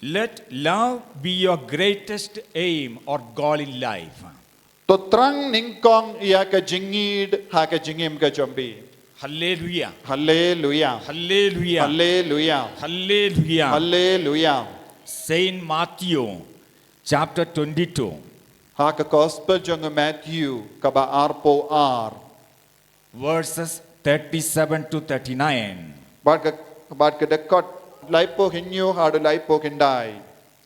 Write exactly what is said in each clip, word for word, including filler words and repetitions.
Let love be your greatest aim or goal in life. To thrang nyngkong ïa ka jingïeid ha ka jingim ka jong phi. Hallelujah. Haleluya. Hallelujah. Haleluya. Hallelujah. Haleluya. Saint Matthew chapter twenty-two, Ha ka gospel jong u Matthew kaba arphew ar. Verses thirty-seven to thirty-nine. Bad ka, bad ka dkhot laiphew hynñiew haduh laiphew khyndai.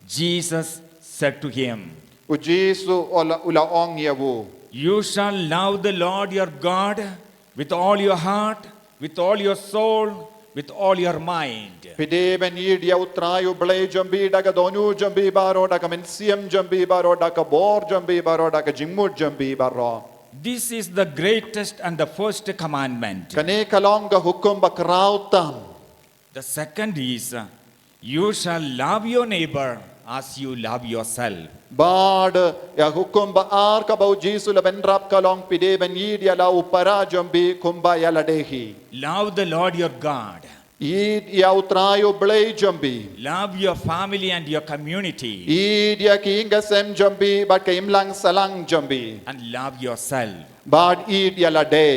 Jesus said to him, U Jisu u la, u la ong ïa u. "You shall love the Lord your God with all your heart, with all your soul, with all your mind." Phi dei ban ïeid ïa u Trai u Blei jong phi da ka dohnud jong phi baroh, da ka mynsiem jong phi baroh, da ka bor jong phi baroh, da ka jingmut jong phi baroh. This is the greatest and the first commandment. Kane ka long ka hukum ba khraw tam. The second is, uh, "You shall love your neighbor as you love yourself." Bad ïa hukum ba ar kaba u Jisu u la bynrap ka long phi dei ban ïeid ïa la u para jong phi kumba ïa lade hi. Love the Lord your God. Ïeid ïa u Trai u Blei jong phi. Love your family and your community. Ïeid ïa ki ïing ki sem jong phi bad ka imlang sahlang jong phi. And love yourself. Bad ïeid ïa lade.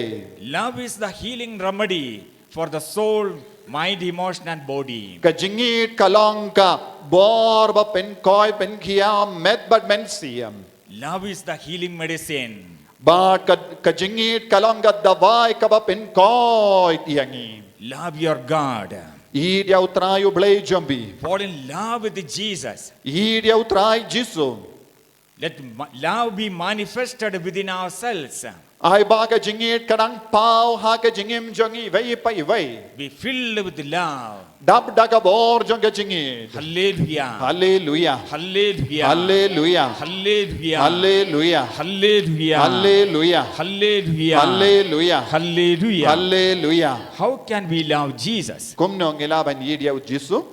Love is the healing remedy for the soul, mind, emotion, and body. Ka jingïeid ka long ka bor ba pynkhiah, pynkhiah met bad mynsiem. Love is the healing medicine. Bad ka, ka jingïeid ka long ka dawai kaba pynkhiah ïa ngi. Love your God. Ïeid ïa u Trai u Blei jong phi. Fall in love with Jesus. Ïeid ïa u Trai Jisu. Let ma- love be manifested within ourselves. Ai ba ka jingïeid ka dang paw ha ka jingim jong ngi iwei pa iwei. Be filled with love. Dap da ka bor jong ka jingïeid. Hallelujah. Haleluya. Hallelujah. Haleluya. Hallelujah. Haleluya. Hallelujah. Haleluya. Hallelujah. Haleluya. Hallelujah. Haleluya. How can we love Jesus? Kumno ngi lah ban ïeid ïa u Jisu?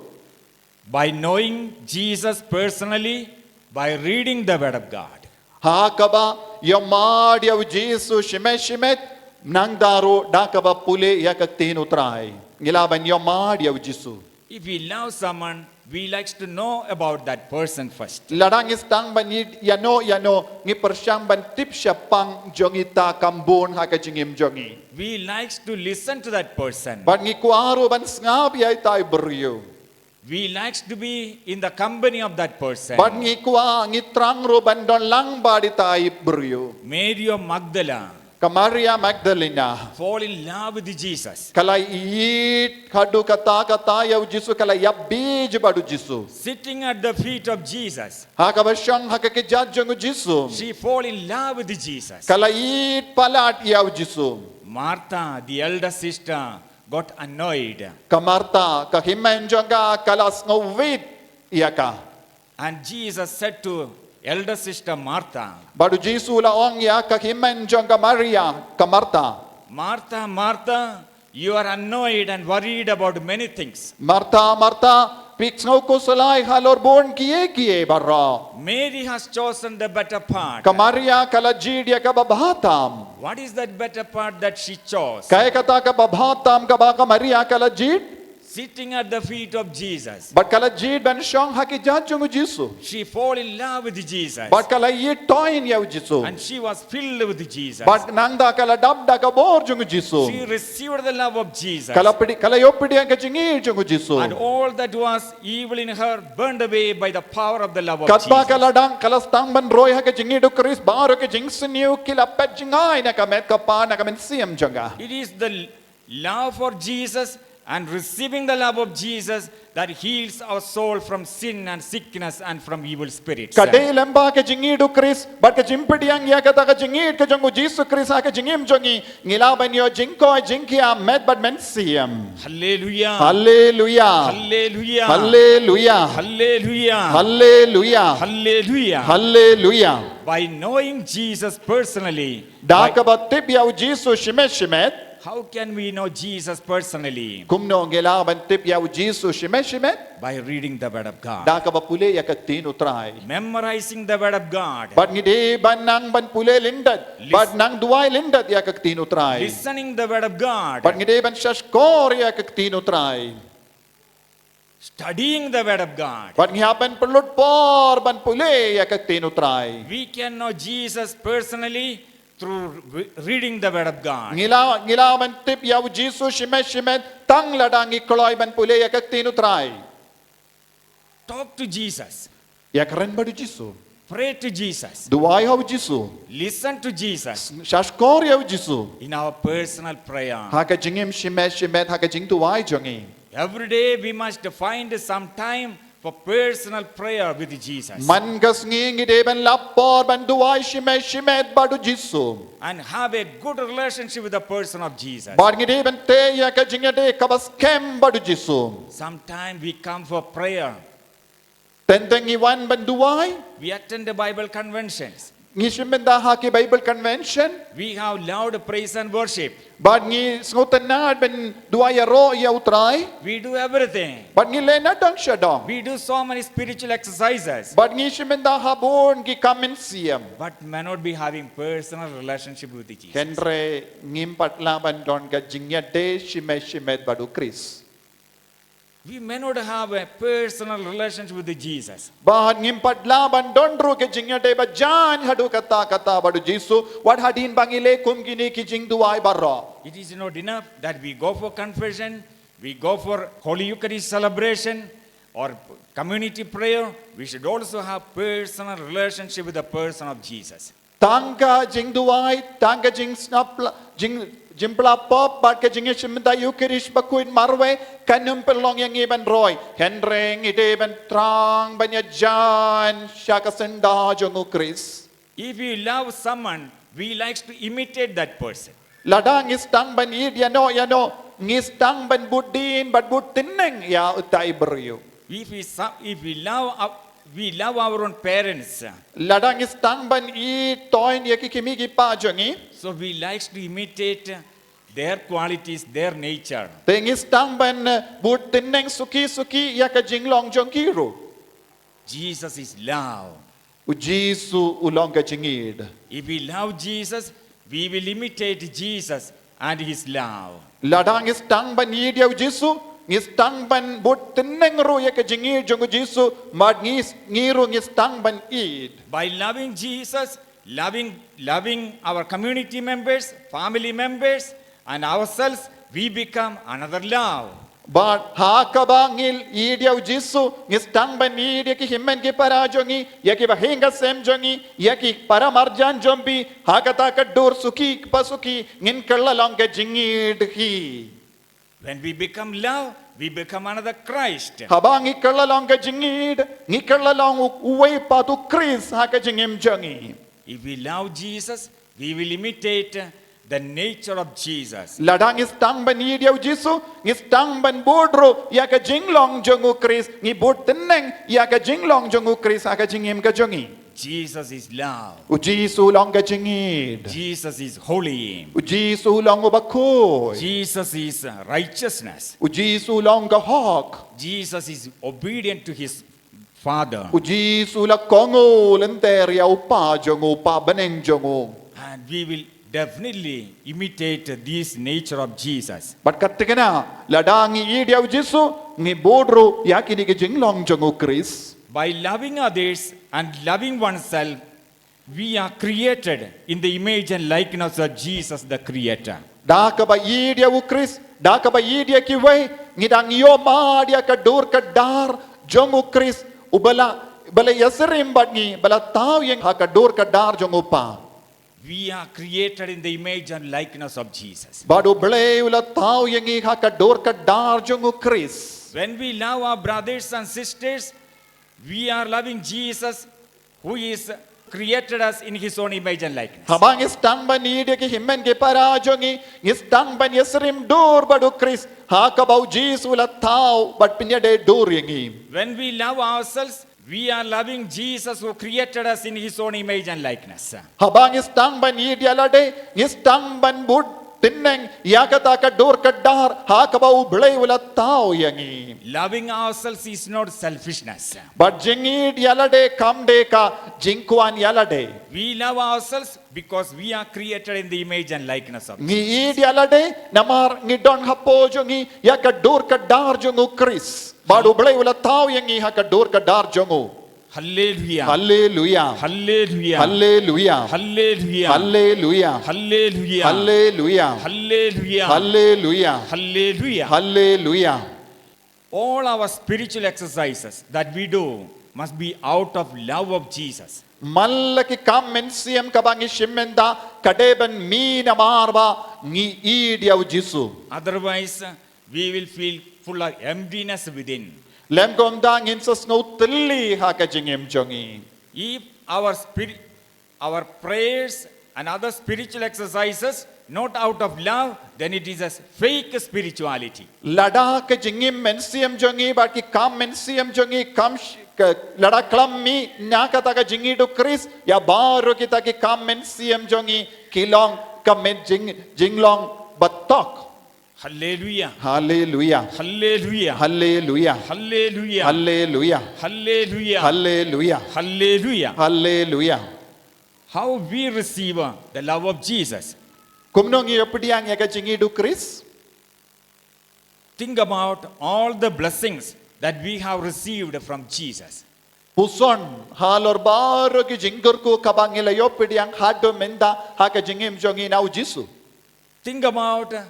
By knowing Jesus personally, by reading the Word of God. Ha kaba ïohmad ïa u Jisu shimet shimet, nangta ruh da kaba pule ïa ka ktien u Trai. Ngi lah ban ïohmad ïa u Jisu. If we love someone, we likes to know about that person first. Lada ngi sdang ban ïeid ïano ïano, ngi pyrshang ban tip shaphang jong ita kam bun ha ka jingim jong ngi. We likes to listen to that person. Bad ngi kwah ruh ban sngap ïa ita i briew. We likes to be in the company of that person. Bad ngi kwah, ngi thrang ruh ban don lang bad ita i briew. Mary of Magdala Ka Maria Magdalena. Fall in love with Jesus. Ka la ïeid haduh katta katta ïa u Jisu, ka la ïapbeit bad u Jisu. Sitting at the feet of Jesus. Ha kaba shong ha ka kjat jong u Jisu. She fall in love with Jesus. Ka la ïeid palat ïa u Jisu. Martha, the elder sister, got annoyed. Ka Martha, ka hynmen jong ka, ka la sngewrit ïa ka. And Jesus said to elder sister Martha, Bad u Jisu u la ong ïa ka hynmen jong ka Maria, ka Martha. "Martha, Martha, you are annoyed and worried about many things." Martha, Martha, phi sngewkhuslai halor bun kiei kiei baroh. Mary has chosen the better part. Ka Maria ka la jied ïa kaba bha tam. What is that better part that she chose? Kaei kata kaba bha tam kaba ka Maria ka la jied? Sitting at the feet of Jesus. Bad ka la jied ban shong ha kjat jong u Jisu. She fall in love with Jesus. Bad ka la ïeit toin ïa u Jisu. And she was filled with Jesus. Bad nangta ka la dap da ka bor jong u Jisu. She received the love of Jesus. Ka la pdiang, ka la ïoh pdiang ka jingïeit jong u Jisu. And all that was evil in her burned away by the power of the love of Katba ka Jesus. la dang, ka la sdang ban roi ha ka jingïeit u Khrist, baroh ki jingsniew ki la phet jngai na ka met ka pa, na ka mynsiem jong ka. It is the love for Jesus and receiving the love of Jesus that heals our soul from sin and sickness and from evil spirits. Ka dei lyngba ka jingïeit u Khrist bad ka jingpdiang ïa kata ka jingïeit ka jong u Jisu Khrist ha ka jingim jong ngi, ngi lah ban ïoh jingkoit jingkhiah met bad mynsiem. Hallelujah. Haleluya. Hallelujah. Haleluya. Hallelujah. Haleluya. Hallelujah. Haleluya. By knowing Jesus personally, Da by- kaba tip ïa u Jisu shimet shimet. How can we know Jesus personally? Kumno ngi lah ban tip ïa u Jisu shimet shimet? By reading the Word of God. Da kaba pule ïa ka ktien u Trai. Memorizing the Word of God. Bad ngi dei ban nang ban pule lyndet. Lis- Bad nang duwai lyndet ïa ka ktien u Trai. Listening the Word of God. Bad ngi dei ban shahshkor ïa ka ktien u Trai. Studying the word of God. Bad ngi hap ban pynlut por ban pule ïa ka ktien u Trai. We can know Jesus personally through re- reading the word of God. Ngi la ngi la ban tip ïa u Jisu shimet shimet tang lada ngi kloi ban pule ïa ka ktien u Trai. Talk to Jesus. Ïakren bad u Jisu. Pray to Jesus. Duwai ha u Jisu. Listen to Jesus Shahshkor ïa u Jisu. In our personal prayer. Ha ka jingim shimet shimet ha ka jingduwai jong ngi. Every day we must find some time for personal prayer with Jesus. Man ka sngi ngi dei ban lap por ban duwai shimet shimet bad u Jisu. And have a good relationship with the person of Jesus. Bad ngi dei ban tei ïa ka jingïadei kaba skhem bad u Jisu. Sometimes we come for prayer. Teng teng ngi wan ban duwai. We attend the Bible conventions. Ngi shim bynta ha ki Bible convention. We have loud praise and worship. Bad ngi sngewtynnad ban duwai ïaroh ïa u Trai. We do everything. Bad ngi leh nadong shadong. We do so many spiritual exercises. Bad ngi shim bynta ha bun ki kam mynsiem. But may not be having personal relationship with Jesus. Hynrei ngim pat lah ban don ka jingïadei shimet shimet bad u Khrist. We may not have a personal relationship with Jesus. Bad ngim pat lah ban don ruh ka jingïadei ba jan haduh katta katta bad u Jisu. Wat hadien ba ngi leh kum kine ki jingduwai baroh. It is not enough that we go for confession, we go for Holy Eucharist celebration, or community prayer. We should also have personal relationship with the person of Jesus. Tang ka jingduwai, tang ka jingsngap la, jing, jingpla pop, bad ka jingïashim bynta Eucharist bakhuid marwei, kan ym pynlong ïa ngi ban roi. Hynrei ngi dei ban thrang ban ïajan sha ka syndah jong u Khrist. If we love someone, we likes to imitate that person. Lada ngi sdang ban ïeit ïa no ïa no, ngi sdang ban bud dien bad bud tyneng ïa utai briew. If we, so- if we love our, we love our own parents, Lada ngi sdang ban ïeit toiñ ïa ki kmie ki kpa jong ngi. So we likes to imitate their qualities, their nature. Te ngi sdang ban, eh, bud tyneng suki suki ïa ka jinglong jong ki ruh. Jesus is love. U Jisu u long ka jingïeit. If we love Jesus, we will imitate Jesus and his love. Lada ngi sdang ban ïeit ïa u Jisu, ngi sdang ban bud tyneng ruh ïa ka jingïeit jong u Jisu, bad ngi, ngi ruh ngi sdang ban ïeit. By loving Jesus, loving, loving our community members, family members, and ourselves, we become another love. Bad ha kaba ngi ïeit ïa u Jisu, ngi sdang ban ïeit ïa ki hynmen ki para jong ngi, ïa ki bahaïing hasem jong ngi, ïa ki para marjan jong phi, ha kata ka dur suki kpa suki, ngin kylla long ka jingïeit hi. When we become love, we become another Christ. Haba ngi kylla long ka jingïeit, ngi kylla long u, uwei pat u Khrist ha ka jingim jong ngi. If we love Jesus, we will imitate the nature of Jesus. Lada ngi sdang ban ïeit ïa u Jisu, ngi sdang ban bud ruh ïa ka jinglong jong u Khrist, ngi bud tyneng ïa ka jinglong jong u Khrist ha ka jingim ka jong ngi. Jesus is love. U Jisu u long ka jingïeit. Jesus is holy. U Jisu u long u bakhuid. Jesus is righteousness. U Jisu u long ka hok. Jesus is obedient to his Father. U Jisu u la kohnguh lynter ïa u Kpa jong u, u Kpa bneng jong u. And we will definitely imitate this nature of Jesus. Bad ka thikna, lada ngi ïeit ïa u Jisu, ngi bud ruh ïa kine ki jinglong jong u Khrist. By loving others and loving oneself, we are created in the image and likeness of Jesus, the Creator. Da kaba ïeit ïa u Khrist, da kaba ïeit ïa kiwei, ngi dang ïohmad ïa ka dur ka dar jong u Khrist, uba la, ba la ïasyriem bad ngi, ba la thaw ïa ngi ha ka dur ka dar jong u Kpa. We are created in the image and likeness of Jesus. Bad U Blei u la thaw ïa ngi ha ka dur ka dar jong u Khrist. When we love our brothers and sisters, we are loving Jesus, who is created us in his own image and likeness. Haba ngi sdang ban ïeit ïa ki hynmen ki para jong ngi, ngi sdang ban ïasyriem dur bad u Khrist, ha kaba u Jisu u la thaw bad pynïadei dur ïa ngi. When we love ourselves, we are loving Jesus, who created us in his own image and likeness. Haba ngi sdang ban ïeit ïa lade, ngi sdang ban bud Tyneng ïa kata ka dur ka dar ha kaba U Blei u la thaw ïa ngi. Loving ourselves is not selfishness. Bad jingïeid ïa lade kam dei ka jingkwah ïa lade. We love ourselves because we are created in the image and likeness of Ngi ïeid ïa lade namar ngi don hapoh jong ngi ïa ka dur ka dar jong U Khrist. Bad U Blei u la thaw ïa ngi ha ka dur ka dar jong u. Hallelujah. Hallelujah. Hallelujah. Hallelujah. Hallelujah. Hallelujah. Hallelujah. Hallelujah. Hallelujah. Hallelujah. Hallelujah. Hallelujah. All our spiritual exercises that we do must be out of love of Jesus. Man la ki kam mynsiem kaba ngi shim mynta ka dei ban mih namar ba ngi ïeid ïa U Jisu. Otherwise, uh, we will feel full of emptiness within. Lymda ngin sa sngew tylli ha ka jingim jong ngi. If our spirit, our prayers and other spiritual exercises not out of love, then it is a fake spirituality. Lada ka jingim mynsiem jong ngi bad ki kam mynsiem jong ngi kam sh-, ka, lada khlem mih na kata ka jingïeid U Khrist, ïa baroh kita ki kam mynsiem jong ngi ki long ka myn jing, jinglong batok. Hallelujah. Hallelujah. Hallelujah. Hallelujah. Hallelujah. Hallelujah. Hallelujah. Hallelujah. Hallelujah. Hallelujah. How we receive, uh, the love of Jesus? Kumno ngi ïoh pdiang ïa ka jingïeid U Khrist? Think about all the blessings that we have received from Jesus. Puson halor baroh ki jingkyrkhu kaba ngi la ïoh pdiang haduh mynta ha ka jingim jong ngi na U Jisu. Think about, uh,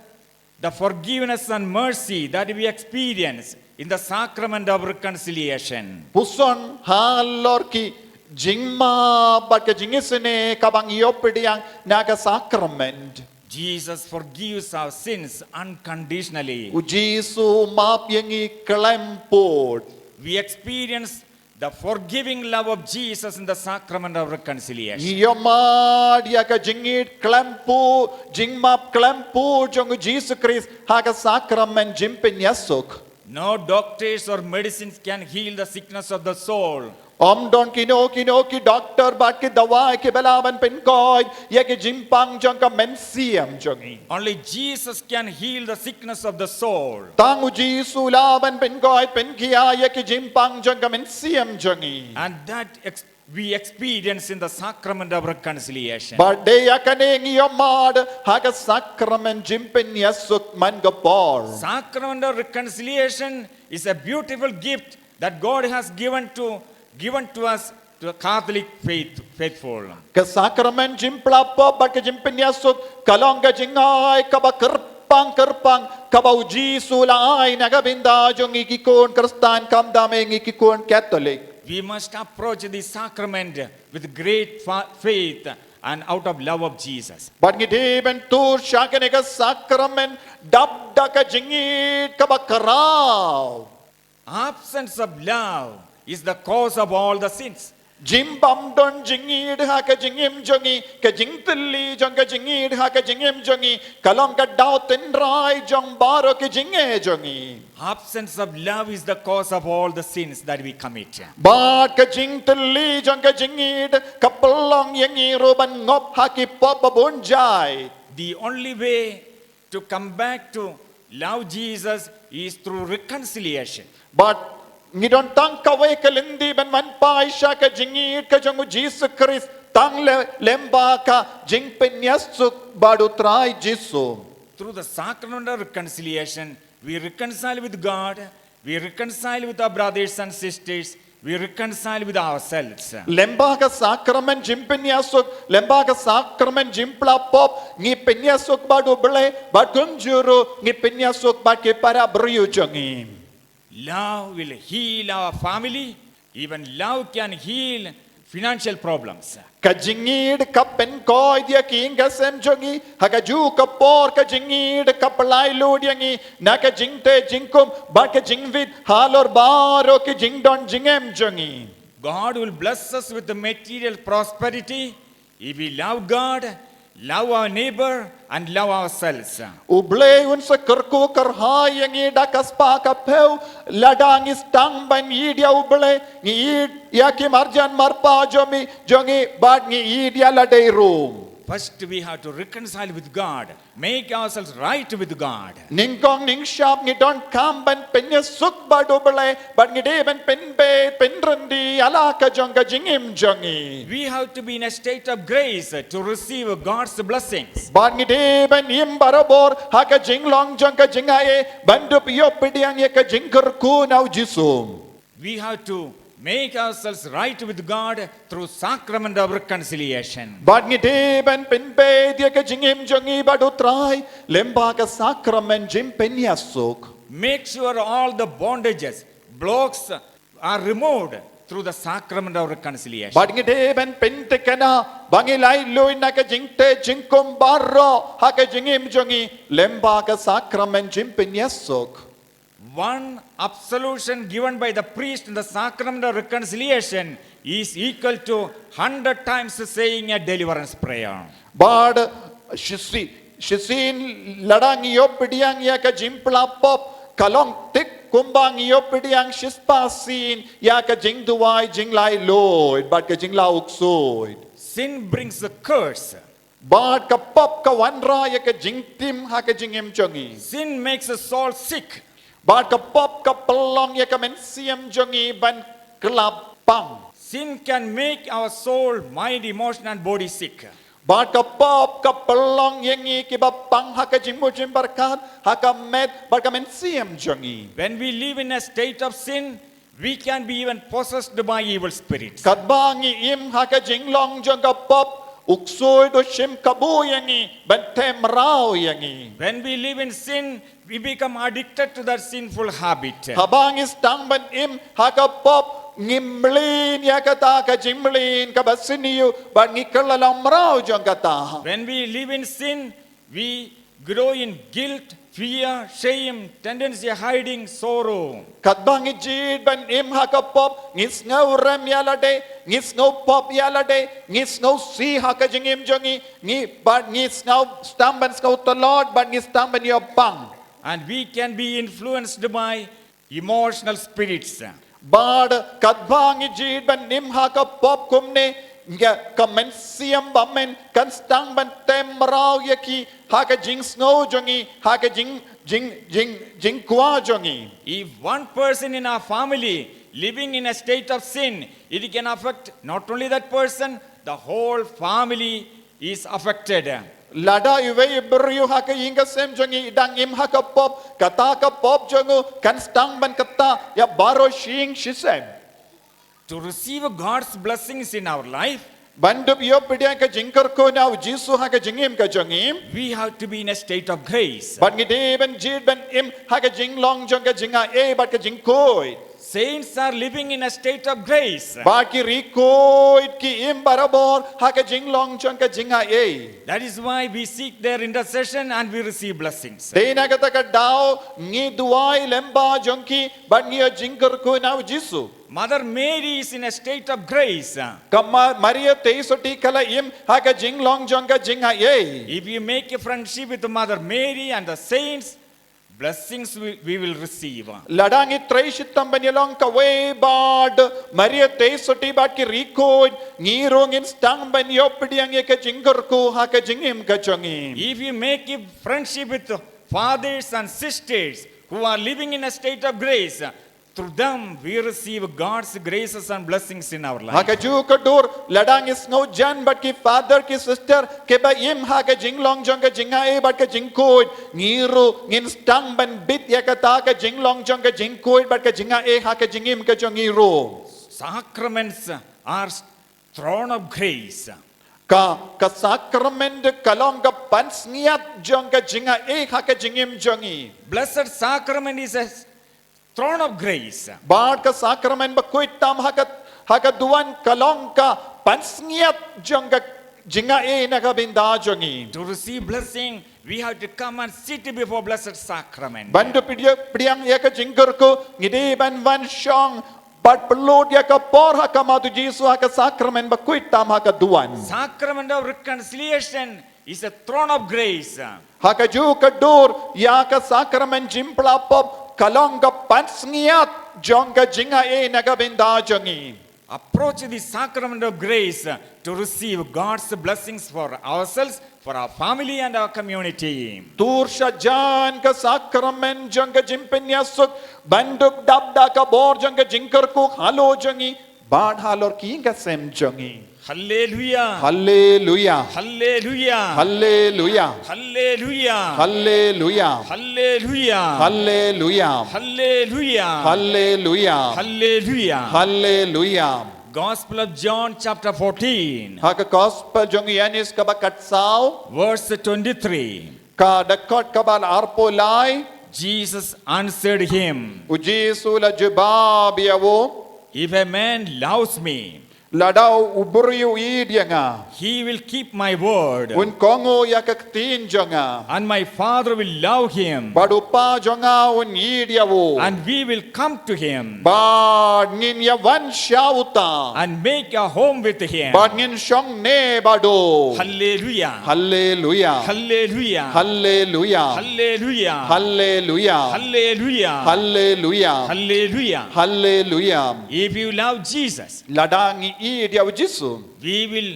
the forgiveness and mercy that we experience in the sacrament of reconciliation. Puson halor ki jingmap bad ka jingisynei kaba ngi ïoh pdiang na ka sakrament. Jesus forgives our sins unconditionally. U Jisu u map ïa ngi khlem pud. We experience the forgiving love of Jesus in the sacrament of reconciliation. Ngi ïohmad ïa ka jingïeid khlem pud, jingmap khlem pud jong U Jisu Khrist ha ka sakrament jingpynïasuk. No doctors or medicines can heal the sickness of the soul. Ym don kino kino ki doktor bad ki dawai kiba lah ban pynkoit ïa ki jingpang jong ka mynsiem jong ngi. Only Jesus can heal the sickness of the soul. Tang U Jisu u lah ban pynkoit pynkhia ïa ki jingpang jong ka mynsiem jong ngi. And that ex-, we experience in the sacrament of reconciliation. Bad dei ïa kane ngi ïohmad ha ka sakrament jingpynïasuk man ka por. Sacrament of reconciliation is a beautiful gift that God has given to, given to us, to the Catholic faith, faithful. Ka sakrament jingpyllait pop bad ka jingpynïasuk ka long ka jingai kaba kyrpang kyrpang kaba U Jisu u la ai na ka bynta jong ngi ki khun Khristan, khamtam ïa ngi ki khun Katholik. We must approach this sacrament with great fa-, faith and out of love of Jesus. Bad ngi dei ban tur sha kane ka sakrament dap da ka jingïeid kaba khraw. Absence of love is the cause of all the sins. Jingbym don jingïeid ha ka jingim jong ngi, ka jingtylli jong ka jingïeid ha ka jingim jong ngi ka long ka daw tynrai jong baroh ki jingeh jong ngi. Absence of love is the cause of all the sins that we commit. Bad ka jingtylli jong ka jingïeid ka pynlong ïa ngi ruh ban ngop ha ki pop babun jait. The only way to come back to love Jesus is through reconciliation. Bad ngi don tang kawei ka lynti ban wan phai sha ka jingïeid ka jong U Jisu Khrist, tang lymba ka jingpynïasuk bad U Trai Jisu. Through the sacrament of reconciliation, we reconcile with God, we reconcile with our brothers and sisters, we reconcile with ourselves. Lymba ka sakrament jingpynïasuk, lymba ka sakrament jingpyllait pop, ngi pynïasuk bad U Blei, bad kumjuh ruh ngi pynïasuk bad ki para briew jong ngi. Love will heal our family. Even love can heal financial problems. Ka jingïeid ka pynkoit ïa ki ïing ki sem jong ngi, ha kajuh ka por ka jingïeid ka pynlait lut ïa ngi na ka jingteh jingkum bad ka jingwit halor baroh ki jingdon jingem jong ngi. God will bless us with the material prosperity if we love God, love our neighbor, and love ourselves. U Blei un sa kyrkhu kyrhai ïa ngi da ka spah ka phew lada ngi sdang ban ïeid ïa U Blei, ngi ïeid ïa ki marjan marpa jong ngi, jong ngi bad ngi ïeid ïa lade ruh. First, we have to reconcile with God, make ourselves right with God. Nyngkong nyngshap ngi donkam ban pynïasuk bad U Blei, bad ngi dei ban pynbeit pynryndi ïa la ka jong ka jingim jong ngi. We have to be in a state of grace to receive God's blessings. Bad ngi dei ban im barabor ha ka jinglong jong ka jingaiei, ban dup ïoh pdiang ïa ka jingkyrkhu na U Jisu. We have to make ourselves right with God through sacrament of reconciliation. Bad ngi dei ban pynbeit ïa ka jingim jong ngi bad U Trai lyngba ka sacrament jingpynïasuk. Make sure all the bondages, blocks are removed through the sacrament of reconciliation. Bad ngi dei ban pyntikna ba ngi laitluid na ka jingteh jingkhum baroh ha ka jingim jong ngi lyngba ka sacrament jingpynïasuk. One absolution given by the priest in the sacrament of reconciliation is equal to hundred times saying a deliverance prayer. Bad shisien, shisien lada ngi ïoh pdiang ïa ka jingphla pop, ka long thik kumba ngi ïoh pdiang shispah sien ïa ka jingduwai jinglaitluid bad ka jinglauksuid. Sin brings a curse. Bad ka pop ka wanrah ïa ka jingtim ha ka jingim jong ngi. Sin makes a soul sick. Bad ka pop ka pynlong ïa ka mynsiem jong ngi ban kylla pang. Sin can make our soul, mind, emotion, and body sick. Bad ka pop ka pynlong ïa ngi kiba pang ha ka jingmut jingpyrkhat, ha ka met bad ka mynsiem jong ngi. When we live in a state of sin, we can be even possessed by evil spirits. Katba ngi im ha ka jinglong jong ka pop, u ksuid u shim kabu ïa ngi, ban theh mraw ïa ngi. When we live in sin, we become addicted to that sinful habit. Haba ngi sdang ban im ha ka pop, ngi mlien ïa kata ka jingmlien kaba sniew, bad ngi kylla long mraw jong kata. When we live in sin, we grow in guilt, fear, shame, tendency, hiding, sorrow. Katba ngi jied ban im ha ka pop, ngi sngew rem ïa lade, ngi sngew pop ïa lade, ngi sngew sih ha ka jingim jong ngi, ngi bad ngi sngew sdang ban sngew tlot, bad ngi sdang ban ïoh pang. And we can be influenced by emotional spirits. Bad katba ngi jied ban im ha ka pop kumne, ngi ka mynsiem bymmen kan sdang ban theh mraw ïa ki ha ka jingsngew jong ngi, ha ka jing, jing, jing, jingkwah jong ngi. If one person in our family living in a state of sin, it can affect not only that person, the whole family is affected. Lada iwei i briew ha ka ïing ka sem jong ngi i dang im ha ka pop, kata ka pop jong u kan sdang ban ktah ïa baroh shi ïing shi sem. To receive God's blessings in our life, Ban dup ïoh pdiang ka jingkyrkhu na U Jisu ha ka jingim ka jong ngi, we have to be in a state of grace. bad ngi dei ban jied ban im ha ka jinglong jong ka jingaiei bad ka jingkhuid. Saints are living in a state of grace. Bad ki riewkhuid ki im barabor ha ka jinglong jong ka jingaiei. That is why we seek their intercession and we receive blessings. Dei na kata ka daw ngi duwai lyngba jong ki bad ngi ïoh jingkyrkhu na U Jisu. Mother Mary is in a state of grace. Ka Ma-, Maria Theisotti ka la im ha ka jinglong jong ka jingaiei. If you make a friendship with Mother Mary and the saints, blessings we, we will receive. Lada ngi trei shitom ban ïalong kawei bad Maria Theisotti bad ki riewkhuid, ngi ruh ngin sdang ban ïoh pdiang ïa ka jingkyrkhu ha ka jingim ka jong ngi. If you make a friendship with fathers and sisters who are living in a state of grace, through them we receive God's graces and blessings in our Ha life. kajuh ka dur, lada ngi sngew jan bad ki father ki sister kiba im ha ka jinglong jong ka jingaiei bad ka jingkhuid, ngi ruh ngin sdang ban bit ïa kata ka jinglong jong ka jingkhuid bad ka jingaiei ha ka jingim ka jong ngi ruh. Sacraments are throne of grace. Ka, ka sakrament ka long ka pansngiat jong ka jingaiei ha ka jingim jong ngi. Blessed Sacrament is a throne of grace. Bad ka sakrament bakhuid tam ha ka, ha ka duwan ka long ka pansngiat jong ka jingaiei na ka bynta jong ngi. To receive blessing, we have to come and sit before Blessed Sacrament. Ban dup pdiang, pdiang ïa ka jingkyrkhu, ngi dei ban wan shong bad pynlut ïa ka por ha khmat U Jisu ha ka sakrament bakhuid tam ha ka duwan. Sacrament of reconciliation is a throne of grace. Ha kajuh ka dur, ïa ka sakrament jingphla pop ka long ka pansngiat jong ka jingaiei na ka bynta jong ngi. Approach the sacrament of grace to receive God's blessings for ourselves, for our family and our community. Tur shajan ka sakramen jong ka jingpynïasuk ban duk dap da ka bor jong ka jingkyrkhu halor jong ngi bad halor ki ïing ki sem jong ngi. Hallelujah. Hallelujah. Hallelujah. Hallelujah. Hallelujah. Hallelujah. Hallelujah. Hallelujah. Hallelujah. Hallelujah. Hallelujah. Hallelujah. Gospel of John chapter fourteen, Ha ka gospel jong Ïoannis kaba khatsaw, verse twenty-three. ka dkhot kaba arphew lai, Jesus answered him, u Jisu u la jubab ïa u, "If a man loves me, lada u briew u ïeit ïa nga, he will keep my word, un kohnguh ïa ka ktien jong nga. and my Father will love him, Bad u Kpa jong nga un ïeit ïa u. and we will come to him, Bad ngin ïa wan sha uta. and make a home with him." Bad ngin shong ne bad u. Hallelujah. Hallelujah. Hallelujah. Hallelujah. Hallelujah. Hallelujah. Hallelujah. Hallelujah. Hallelujah. Hallelujah. If you love Jesus, Lada ngi ïeit ïa u Jisu, we will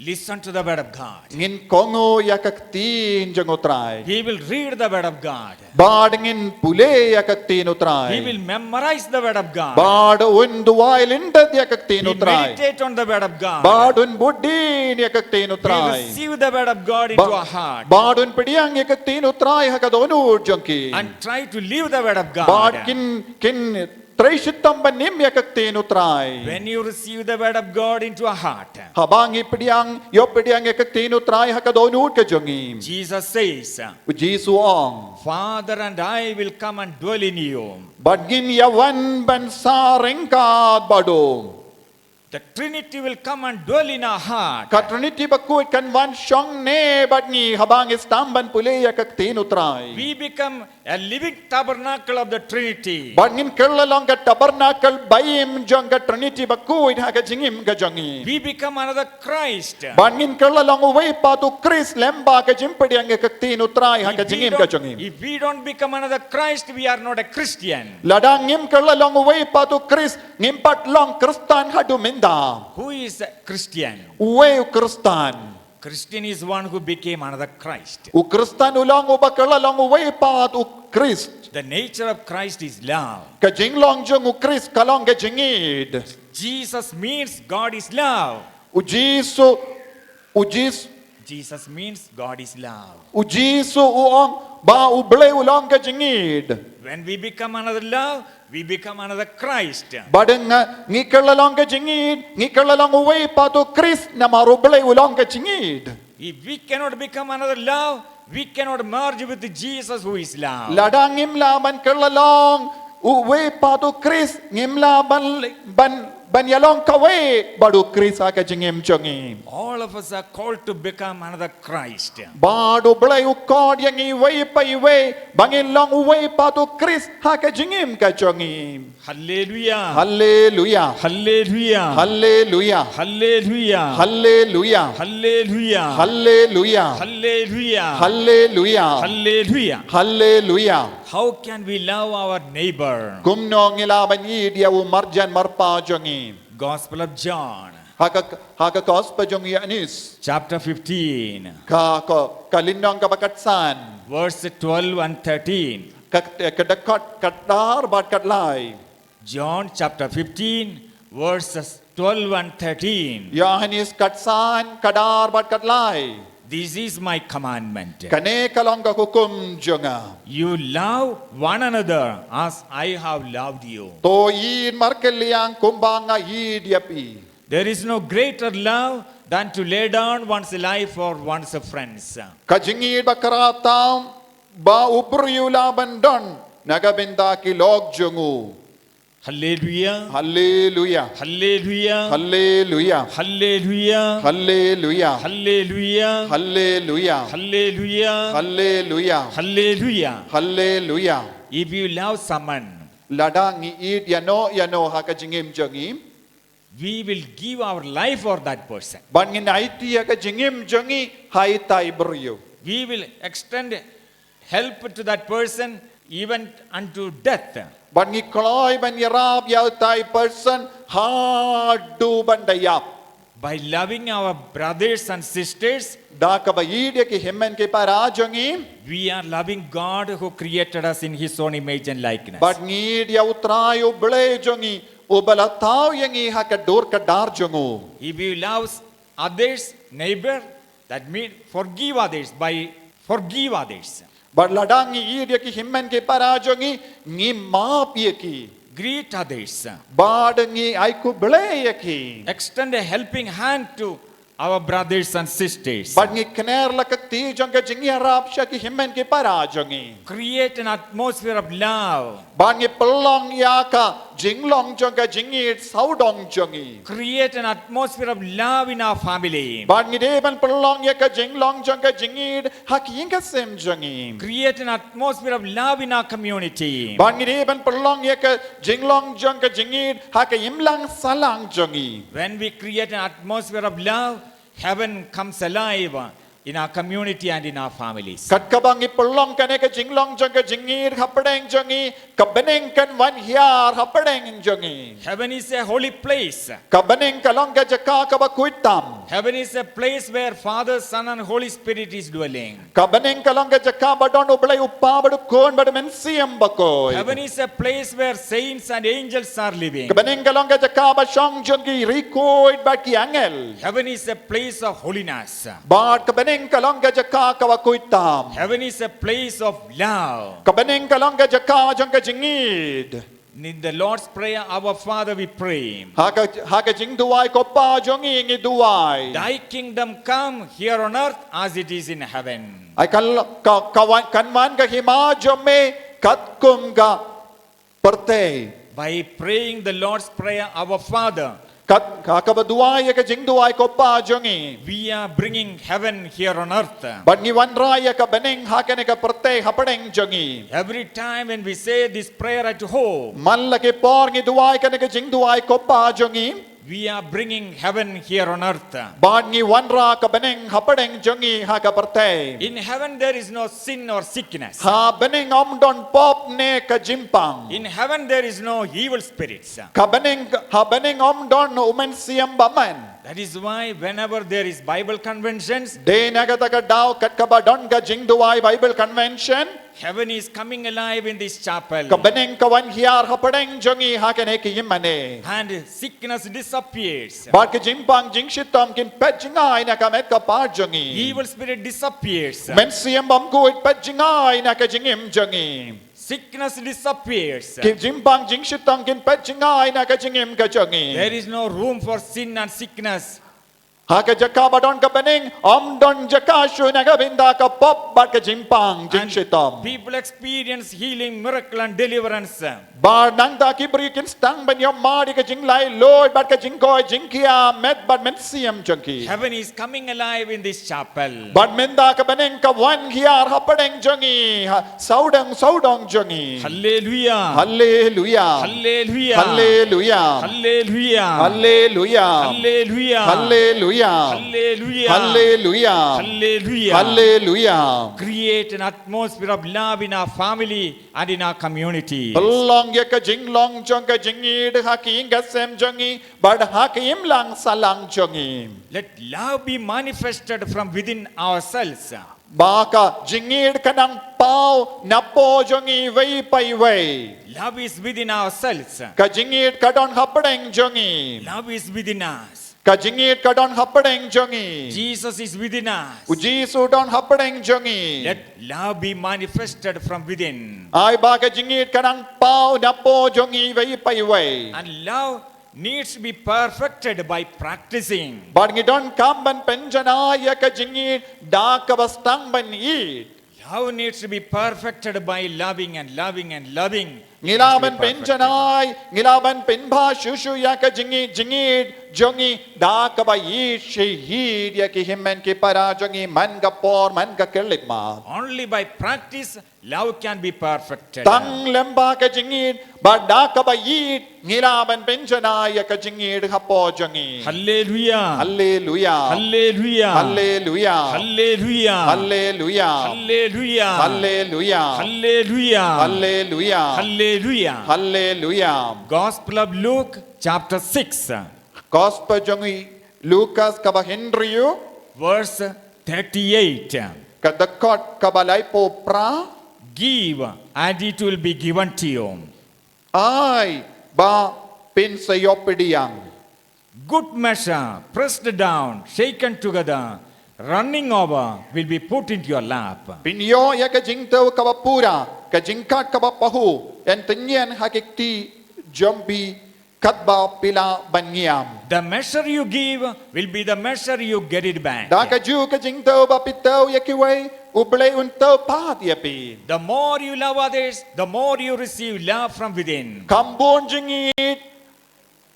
listen to the word of God. Ngin kohnguh ïa ka ktien jong u Trai. We will read the word of God. Bad ngin pule ïa ka ktien u Trai. We will memorize the word of God. Bad un duwai lyndet ïa ka ktien u We Trai. Meditate on the word of God. Bad un bud dien ïa ka ktien u We Trai. Receive the word of God into Ba- our heart. Bad un pdiang ïa ka ktien u Trai ha ka dohnud jong ki. And try to live the word of God. Bad kin kin trei shitom ban im ïa ka ktien u Trai. When you receive the word of God into our heart, Haba ngi pdiang, ïoh pdiang ïa ka ktien u Trai ha ka dohnud ka jong ngi. Jesus says, U Jisu u ong. "Father and I will come and dwell in you." Bad ngin ïa wan ban sah ryngkat bad u. The Trinity will come and dwell in our heart. Ka Trinity bakhuid kan wan shong ne bad ngi haba ngi sdang ban pule ïa ka ktien u Trai. We become a living tabernacle of the Trinity. Bad ngin kylla long ka tabernacle ba im jong ka Trinity bakhuid ha ka jingim ka jong ngi. We become another Christ. Bad ngin kylla long uwei pat u Khrist lem bad ka jingpdiang ïa ka ktien u Trai ha ka jingim ka jong ngi. If we don't become another Christ, we are not a Christian. Lada ngim kylla long uwei pat u Khrist, ngim pat long Khristan haduh mynta. Who is a Christian? Uwei u Khristan. Christian is one who became another Christ. U Khristan u long uba kylla long uwei pat u Khrist. The nature of Christ is love. Ka jinglong jong u Khrist ka long ka jingïeit. Jesus means God is love. U Jisu, u Jisu, Jesus means God is love. U Jisu u ong ba u Blei u long ka jingïeit. When we become another love, we become another Christ. Bad nga ngi kylla long ka jingïeit, ngi kylla long uwei pat u Khrist namar u Blei u long ka jingïeit. If we cannot become another love, we cannot merge with Jesus who is love. Lada ngim lah ban kylla long uwei pat u Khrist, ngim lah ban ban ban ïalong kawei bad u Khrist ha ka jingim jong ngi. All of us are called to become another Christ. Bad u Blei u khot ïa ngi iwei pa iwei ba ngin long uwei pat u Khrist ha ka jingim ka jong ngi. Hallelujah. Hallelujah. Hallelujah. Hallelujah. Hallelujah. Hallelujah. Hallelujah. Hallelujah. Hallelujah. Hallelujah. Hallelujah. Hallelujah. How can we love our neighbor? Kumno ngi lah ban ïeit ïa u marjan marpa jong ngi. Gospel of John, Ha ka ha ka gospel jong Ïoannis. chapter fifteen, Ka ka ka lynnong kaba khatsan. verse twelve and thirteen. Ka ka dkhot khatar bad khatlai. John chapter fifteen, verses twelve and thirteen. Ïoannis khatsan khatar bad khatlai. This is my commandment. Kane ka long ka hukum jong nga. You love one another as I have loved you. To ïeit markylliang kumba nga ïeit ïa phi. There is no greater love than to lay down one's life for one's friends. Ka jingïeit ba khraw tam ba u briew u lah ban don na ka bynta ki lok jong u. Hallelujah. Hallelujah. Hallelujah. Hallelujah. Hallelujah. Hallelujah. Hallelujah. Hallelujah. Hallelujah. Hallelujah. Hallelujah. Hallelujah. If you love someone, Lada ngi ïeit ïa no ïa no ha ka jingim jong ngi. We will give our life for that person. Ban ngin aiti ïa ka jingim jong ngi ha ita i briew. We will extend help to that person even unto death. Bad ngi kloi ban ïarap ïa utai person haduh ban da ïap. By loving our brothers and sisters, Da kaba ïeit ïa ki hynmen ki para jong ngi. We are loving God who created us in His own image and likeness. Bad ngi ïeit ïa U Trai U Blei jong ngi, uba la thaw ïa ngi ha ka dur ka dar jong u. If you love others, neighbor, that means forgive others by forgive others. Bad lada ngi ïeit ïa ki hynmen ki para jong ngi, ngi map ïa ki. Greet others. Bad ngi ai khublei ïa ki. Extend a helping hand to our brothers and sisters. Bad ngi kner la ka kti jong ka jingïarap sha ki hynmen ki para jong ngi. Create an atmosphere of love. Bad ngi pynlong ïa ka jinglong jong ka jingïeit sawdong jong ngi. Create an atmosphere of love in our family. Bad ngi dei ban pynlong ïa ka jinglong jong ka jingïeit ha ki ïing ka sem jong ngi. Create an atmosphere of love in our community. Bad ngi dei ban pynlong ïa ka jinglong jong ka jingïeit ha ka imlang sahlang jong ngi. When we create an atmosphere of love, heaven comes alive in our community and in our families. Kat kaba ngi pynlong kane ka jinglong jong ka jingïeit hapdeng jong ngi, ka bneng kan wan hiar hapdeng jong ngi. Heaven is a holy place. Ka bneng ka long ka jaka kaba khuid tam. Heaven is a place where Father, Son, and Holy Spirit is dwelling. Ka bneng ka long ka jaka ba don U Blei U Kpa bad U Khun bad U Mynsiem Bakhuid. Heaven is a place where saints and angels are living. Ka bneng ka long ka jaka ba shong jong ki riewkhuid bad ki angel. Heaven is a place of holiness. Bad ka bneng ka long ka jaka kaba khuid tam. Heaven is a place of love. Ka bneng ka long ka jaka jong ka jingïeit. In the Lord's Prayer, Our Father, we pray. Ha ka, ha ka jingduwai ko Pa jong ngi ngi duwai. Thy kingdom come here on earth as it is in heaven. Ai kan, ka, ka wan, kan wan ka hima jong me katkum ka pyrthei. By praying the Lord's Prayer, Our Father, Kat, ha kaba duwai ïa ka jingduwai ko Pa jong ngi. We are bringing heaven here on earth. Bad ngi wanrah ïa ka bneng ha kane ka pyrthei hapdeng jong ngi. Every time when we say this prayer at home, Man la ki por ngi duwai kane ka jingduwai ko Pa jong ngi. We are bringing heaven here on earth. Bad ngi wanrah ka bneng hapdeng jong ngi ha ka pyrthei. In heaven there is no sin or sickness. Ha bneng ym don pop ne ka jingpang. In heaven there is no evil spirits. Ka bneng, ha bneng ym don u mynsiem bymman. That is why whenever there is Bible conventions, Dei na kata ka daw kat kaba don ka jingduwai Bible convention. Heaven is coming alive in this chapel. Ka bneng ka wan hiar hapdeng jong ngi ha kane ka ïingmane. And sickness disappears. Bad ka jingpang jingshitom kin peit jngai na ka met ka phad jong ngi. Evil spirit disappears. Mynsiem bymkhuid peit jngai na ka jingim jong ngi. Sickness disappears. Ka jingpang jingshitom kin peit jngai na ka jingim ka jong ngi. There is no room for sin and sickness. Ha ka jaka ba don ka bneng, ym don jaka shuh na ka bynta ka pop bad ka jingpang And jingshitom. People experience healing, miracle, and deliverance. Bad nangta ki briew kin sdang ban ïohmad ïa ka jinglaitluid bad ka jingkoit jingkhiah met bad mynsiem jong ki. Heaven is coming alive in this chapel. Bad mynta ka bneng ka wan hiar hapdeng jong ngi, ha sawdong sawdong jong ngi. Hallelujah. Hallelujah. Hallelujah. Hallelujah. Hallelujah. Hallelujah. Hallelujah. Hallelujah. Hallelujah. Hallelujah. Hallelujah. Hallelujah. Create an atmosphere of love in our family and in our community. Pynlong ïa ka jinglong jong ka jingïeit ha ki ïing ka sem jong ngi bad ha ka imlang sahlang jong ngi. Let love be manifested from within ourselves. Ba ka jingïeit kan nang paw napoh jong ngi iwei pa iwei. Love is within ourselves. Ka jingïeit ka don hapdeng jong ngi. Love is within us. Ka jingïeit ka don hapdeng jong ngi. Jesus is within us. U Jisu don hapdeng jong ngi. Let love be manifested from within. Ai ba ka jingïeit kan nang paw napoh jong ngi iwei pa iwei. And love needs to be perfected by practicing. Bad ngi donkam ban pynjanai ïa ka jingïeit da kaba sdang ban ïeit. Love needs to be perfected by loving and loving and loving. Ngi lah ban pynjanai, ngi lah ban pynbha shuh shuh ïa ka jingïeit, jingïeit jong ngi da kaba ïeit shi ïeit ïa ki hynmen ki para jong ngi man ka por man ka khyllipmat. Only by practice, love can be perfected. Tang lem ba ka jingïeit bad da kaba ïeit ngi lah ban pynjanai ïa ka jingïeit hapoh jong ngi. Hallelujah. Hallelujah. Hallelujah. Hallelujah. Hallelujah. Hallelujah. Hallelujah. Hallelujah. Hallelujah. Hallelujah. Hallelujah. Hallelujah. Gospel of Luke, chapter six, Gospel jong i Lukas kaba hynriew, verse thirty-eight. Ka dkhot kaba laiphew phra. Give, and it will be given to you. Ai, ba pynsaïoh pdiang. Good measure, pressed down, shaken together, running over, will be put into your lap. Pynïoh ïa ka jingthew kaba pura, ka jingkhat kaba pahuh, yn tyngeh ha ki kti jong phi katba phi lah ban ngiam. The measure you give will be the measure you get it back. Da kajuh ka jingthew ba phi thew ïa kiwei, U Blei un thew pat ïa phi. The more you love others, the more you receive love from within. Kham bun jingïeit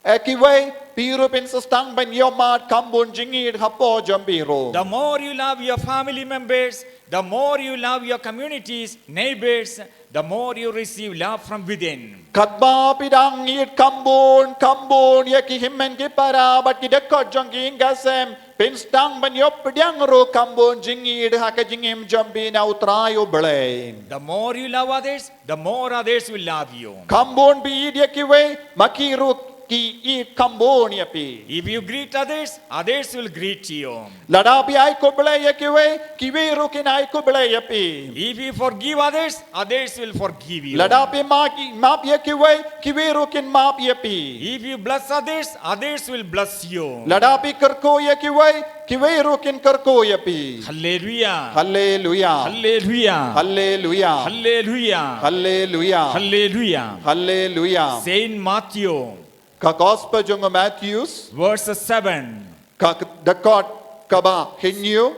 ïa kiwei, phi ruh phin sa sdang ban ïoh mad kham bun jingïeit hapoh jong phi ruh. The more you love your family members, the more you love your communities, neighbors, the more you receive love from within. Katba phi dang ïeit kham bun, kham bun ïa ki hynmen ki para bad ki dkhot jong ki ïing ki sem, phin sdang ban ïoh pdiang ruh kham bun jingïeit ha ka jingim jong phi na U Trai U Blei. The more you love others, the more others will love you. Kham bun phi ïeit ïa kiwei, ma ki ruh kin ïeit kham bun ïa phi. If you greet others, others will greet you. Lada phi ai khublei ïa kiwei, kiwei ruh kin ai khublei ïa phi. If you forgive others, others will forgive you. Lada phi map, map ïa kiwei, kiwei ruh kin map ïa phi. If you bless others, others will bless you. Lada phi kyrkhu ïa kiwei, kiwei ruh kin kyrkhu ïa phi. Hallelujah. Hallelujah. Hallelujah. Hallelujah. Hallelujah. Hallelujah. Hallelujah. Hallelujah. Saint Matthew, ka Gospel jong u Matthews, verse seven. Ka dkhot kaba hynñiew.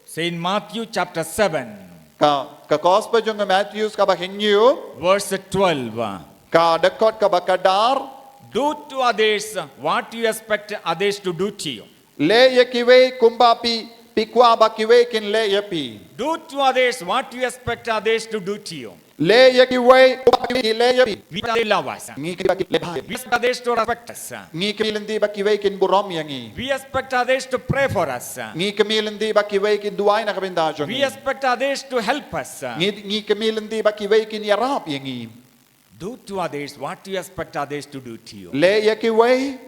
Saint Matthew chapter seven. Ka, ka Gospel jong u Matthews kaba hynñiew. Verse twelve. Ka dkhot kaba khatdar. Do to others what you expect others to do to you. Leh ïa kiwei kumba phi, phi kwah ba kiwei kin leh ïa phi. Do to others what you expect others to do to you. Leh ïa kiwei kumba kiwei kin leh ïa phi. We expect others to love us. Ngi kmih ba kin leh bha ïa phi. We expect others to respect us. Ngi kmih lynti ba kiwei kin burom ïa ngi. We expect others to pray for us. Ngi kmih lynti ba kiwei kin duwai na ka bynta jong ngi. We expect others to help us. Ngi, ngi kmih lynti ba kiwei kin ïarap ïa ngi. Do to others what you expect others to do to you. Leh ïa kiwei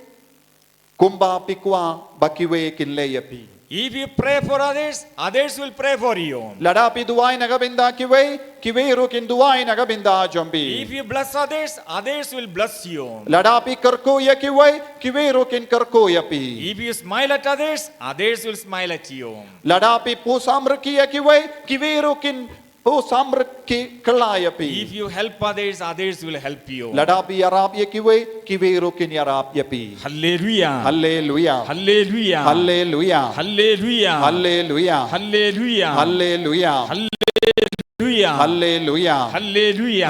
kumba phi kwah ba kiwei kin leh ïa phi. If you pray for others, others will pray for you. Lada phi duwai na ka bynta kiwei, kiwei ruh kin duwai na ka bynta jong phi. If you bless others, others will bless you. Lada phi kyrkhu ïa kiwei, kiwei ruh kin kyrkhu ïa phi. If you smile at others, others will smile at you. Lada phi pyrshang rkhie ïa kiwei, kiwei ruh kin pyrshang rkhie kylla ïa phi. If you help others, others will help you. Lada phi ïarap ïa kiwei, kiwei ruh kin ïarap ïa phi. Hallelujah. Hallelujah. Hallelujah.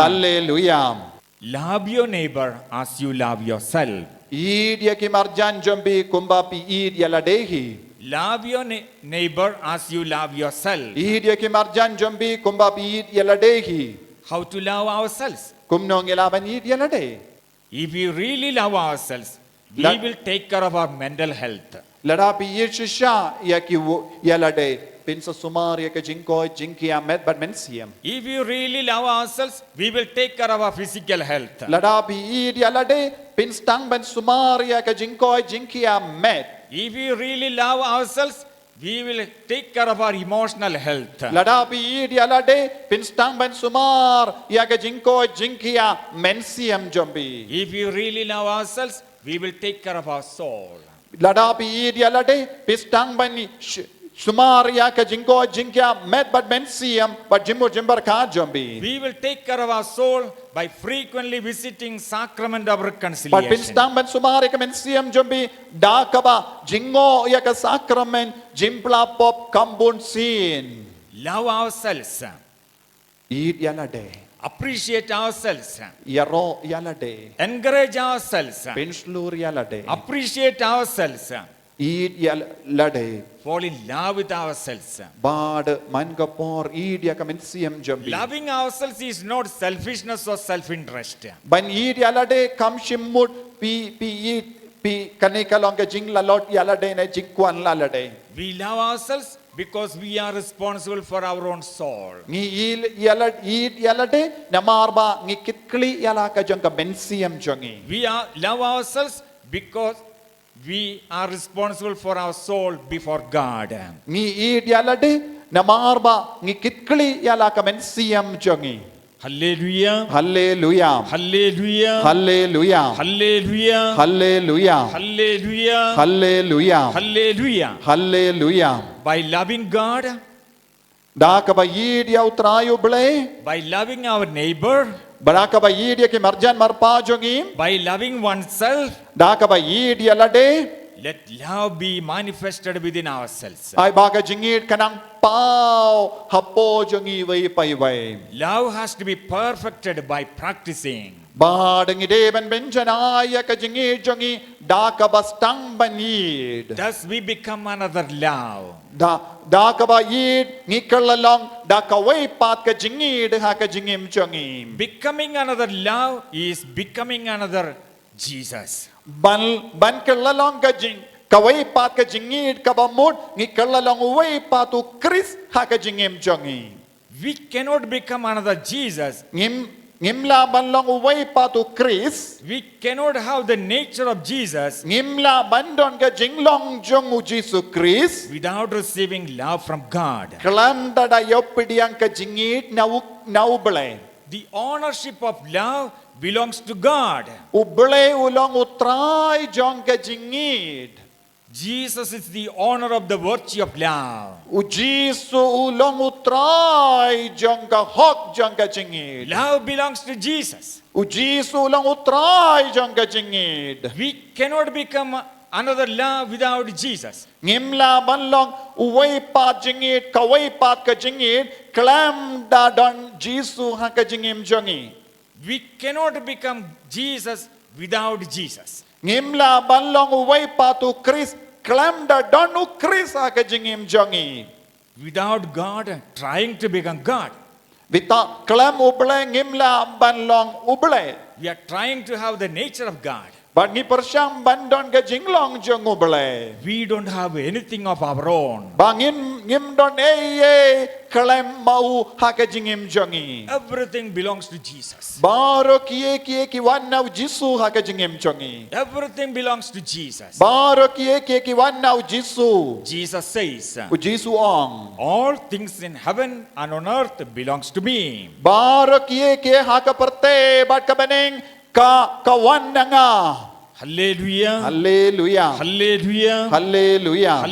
Hallelujah. Love your neighbor as you love yourself. Ïeit ïa ki marjan jong phi kumba phi ïeit ïa lade hi. Love your ne-, neighbor as you love yourself. Ïeit ïa ki marjan jong phi kumba phi ïeit ïa lade hi. How to love ourselves? Kumno ngi lah ban ïeit ïa lade. If we really love ourselves, we La- will take care of our mental health. Lada phi ïeit shisha ïa ki wo-, ïa lade, phin sa sumar ïa ka jingkoit jingkhiah met bad mynsiem. If we really love ourselves, we will take care of our physical health. Lada phi ïeit ïa lade, phin sdang ban sumar ïa ka jingkoit jingkhiah met. If we really love ourselves, we will take care of our emotional health. Lada phi ïeit ïa lade, phin sdang ban sumar ïa ka jingkoit jingkhiah mynsiem jong phi. If we really love ourselves, we will take care of our soul. Lada phi ïeit ïa lade, phi sdang ban sh-, sumar ïa ka jingkoit jingkhiah met bad mynsiem, bad jingmut jingpyrkhat jong phi. We will take care of our soul by frequently visiting sacrament of reconciliation. Bad phin sdang ban sumar ïa ka mynsiem jong phi, da kaba jngoh ïa ka sacrament jingpyllait pop kham bun sien. Love ourselves. Ïeit ïa lade. Appreciate ourselves. Ïaroh ïa lade. Encourage ourselves. Pynshlur ïa lade. Appreciate ourselves. Ïeit ïa lade. Fall in love with ourselves. Bad man ka por ïeit ïa ka mynsiem jong phi. Loving ourselves is not selfishness or self-interest. Ban ïeit ïa lade kam shym mut phi, phi ïeit, phi kane ka long ka jinglalot ïa lade ne jingkwah ïa lade. We love ourselves Because we are responsible for our own soul. Ngi ïeit ïa la, ïeit ïa lade namar ba ngi kitkhlieh ïa la ka jong ka mynsiem jong ngi. We are, love ourselves because we are responsible for our soul before God. Ngi ïeit ïa lade namar ba ngi kitkhlieh ïa la ka mynsiem jong ngi. Hallelujah. Haleluya. Hallelujah. Haleluya. Hallelujah. Haleluya. Hallelujah. Haleluya. Hallelujah. Haleluya. By loving God, Da kaba ïeit ïa U Trai U Blei. by loving our neighbor, Ba da kaba ïeit ïa ki marjan marpa jong ngi. by loving oneself, Da kaba ïeit ïa lade. let love be manifested within ourselves. Ai ba ka jingïeit kan nang paw hapoh jong ngi iwei pa iwei. Love has to be perfected by practicing. Ba da ngi dei ban bynjan ai ïa ka jingïeit jong ngi da kaba sdang ban ïeit. Thus we become another love. Da, da kaba ïeit ngi kylla long da kawei pat ka jingïeit ha ka jingim jong ngi. Becoming another love is becoming another Jesus. Ban, ban kylla long ka jing, kawei pat ka jingïeit kaba mut ngi kylla long uwei pat U Khrist ha ka jingim jong ngi. We cannot become another Jesus. Ngim, ngim lah ban long uwei pat U Khrist. We cannot have the nature of Jesus. Ngim lah ban don ka jinglong jong U Jisu Khrist. Without receiving love from God. Khlem da da ïoh pdiang ka jingïeit na U, na U Blei. The ownership of love belongs to God. U Blei u long U Trai jong ka jingïeit. Jesus is the owner of the virtue of love. U Jisu u long U Trai jong ka hok jong ka jingïeit. Love belongs to Jesus. U Jisu u long U Trai jong ka jingïeit. We cannot become another love without Jesus. Ngim lah ban long uwei pat jingïeit, kawei pat ka jingïeit khlem da don Jisu ha ka jingim jong ngi. We cannot become Jesus without Jesus. Ngim lah ban long uwei pat U Khrist khlem da don U Khrist ha ka jingim jong ngi. Without God trying to become God. Bad khlem U Blei ngim lah ban long U Blei. We are trying to have the nature of God. Bad ngi pyrshang ban don ka jinglong jong U Blei. We don't have anything of our own. Ba ngim, ngim don ei ei khlem ma u ha ka jingim jong ngi. Everything belongs to Jesus. Baroh kiei kiei ki wan na U Jisu ha ka jingim jong ngi. Everything belongs to Jesus. Baroh kiei kiei ki wan na U Jisu. Jesus says, U Jisu u ong, all things in heaven and on earth belongs to me. Baroh kiei kiei ha ka pyrthei bad ka bneng ka, ka wan na nga. Hallelujah. Haleluya. Hallelujah. Haleluya.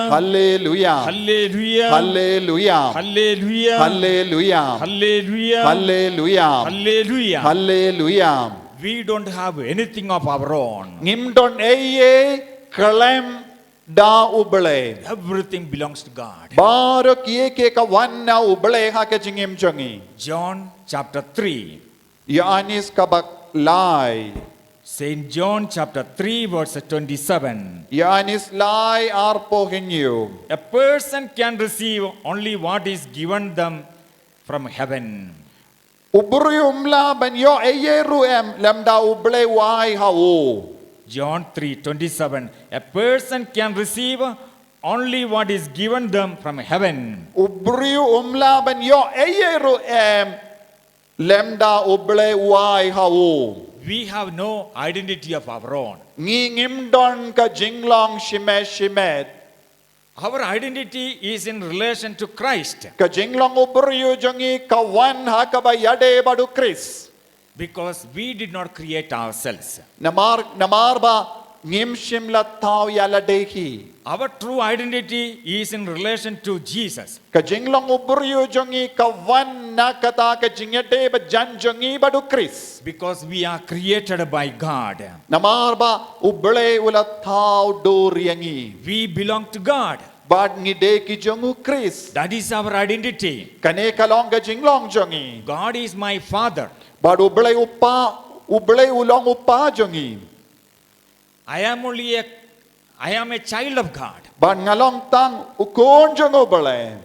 Haleluya. Haleluya. We don't have anything of our own. Ngim don ei ei khlem da U Blei. Everything belongs to God. Baroh kiei kiei ka wan na U Blei ha ka jingim jong ngi. John chapter three. Ïoannis ka bak lai. Saint John chapter three verse twenty-seven. Ïoannis lai arphew hynñiew. A person can receive only what is given them from heaven. U briew um lah ban ïoh ei ei ruh em lymda U Blei u ai ha u. John three twenty-seven. A person can receive only what is given them from heaven. U briew um lah ban ïoh ei ei ruh em lymda U Blei u ai ha u. We have no identity of our own. Ngi ngim don ka jinglong shimet shimet. Our identity is in relation to Christ. Ka jinglong u briew jong ngi ka wan ha kaba ïadei bad U Khrist. Because we did not create ourselves. Namar, namar ba ngim shym la thaw ïa lade hi. Our true identity is in relation to Jesus. Ka jinglong u briew jong ngi ka wan na kata ka jingïadei ba jan jong ngi bad U Khrist. Because we are created by God. Namar ba U Blei u la thaw dur ïa ngi. We belong to God. Bad ngi dei ki jong U Khrist. That is our identity. Kane ka long ka jinglong jong ngi. God is my father. Bad U Blei u pa, U Blei u long u pa jong ngi. I am only a, I am a child of God. Bad nga long tang u khun jong U Blei.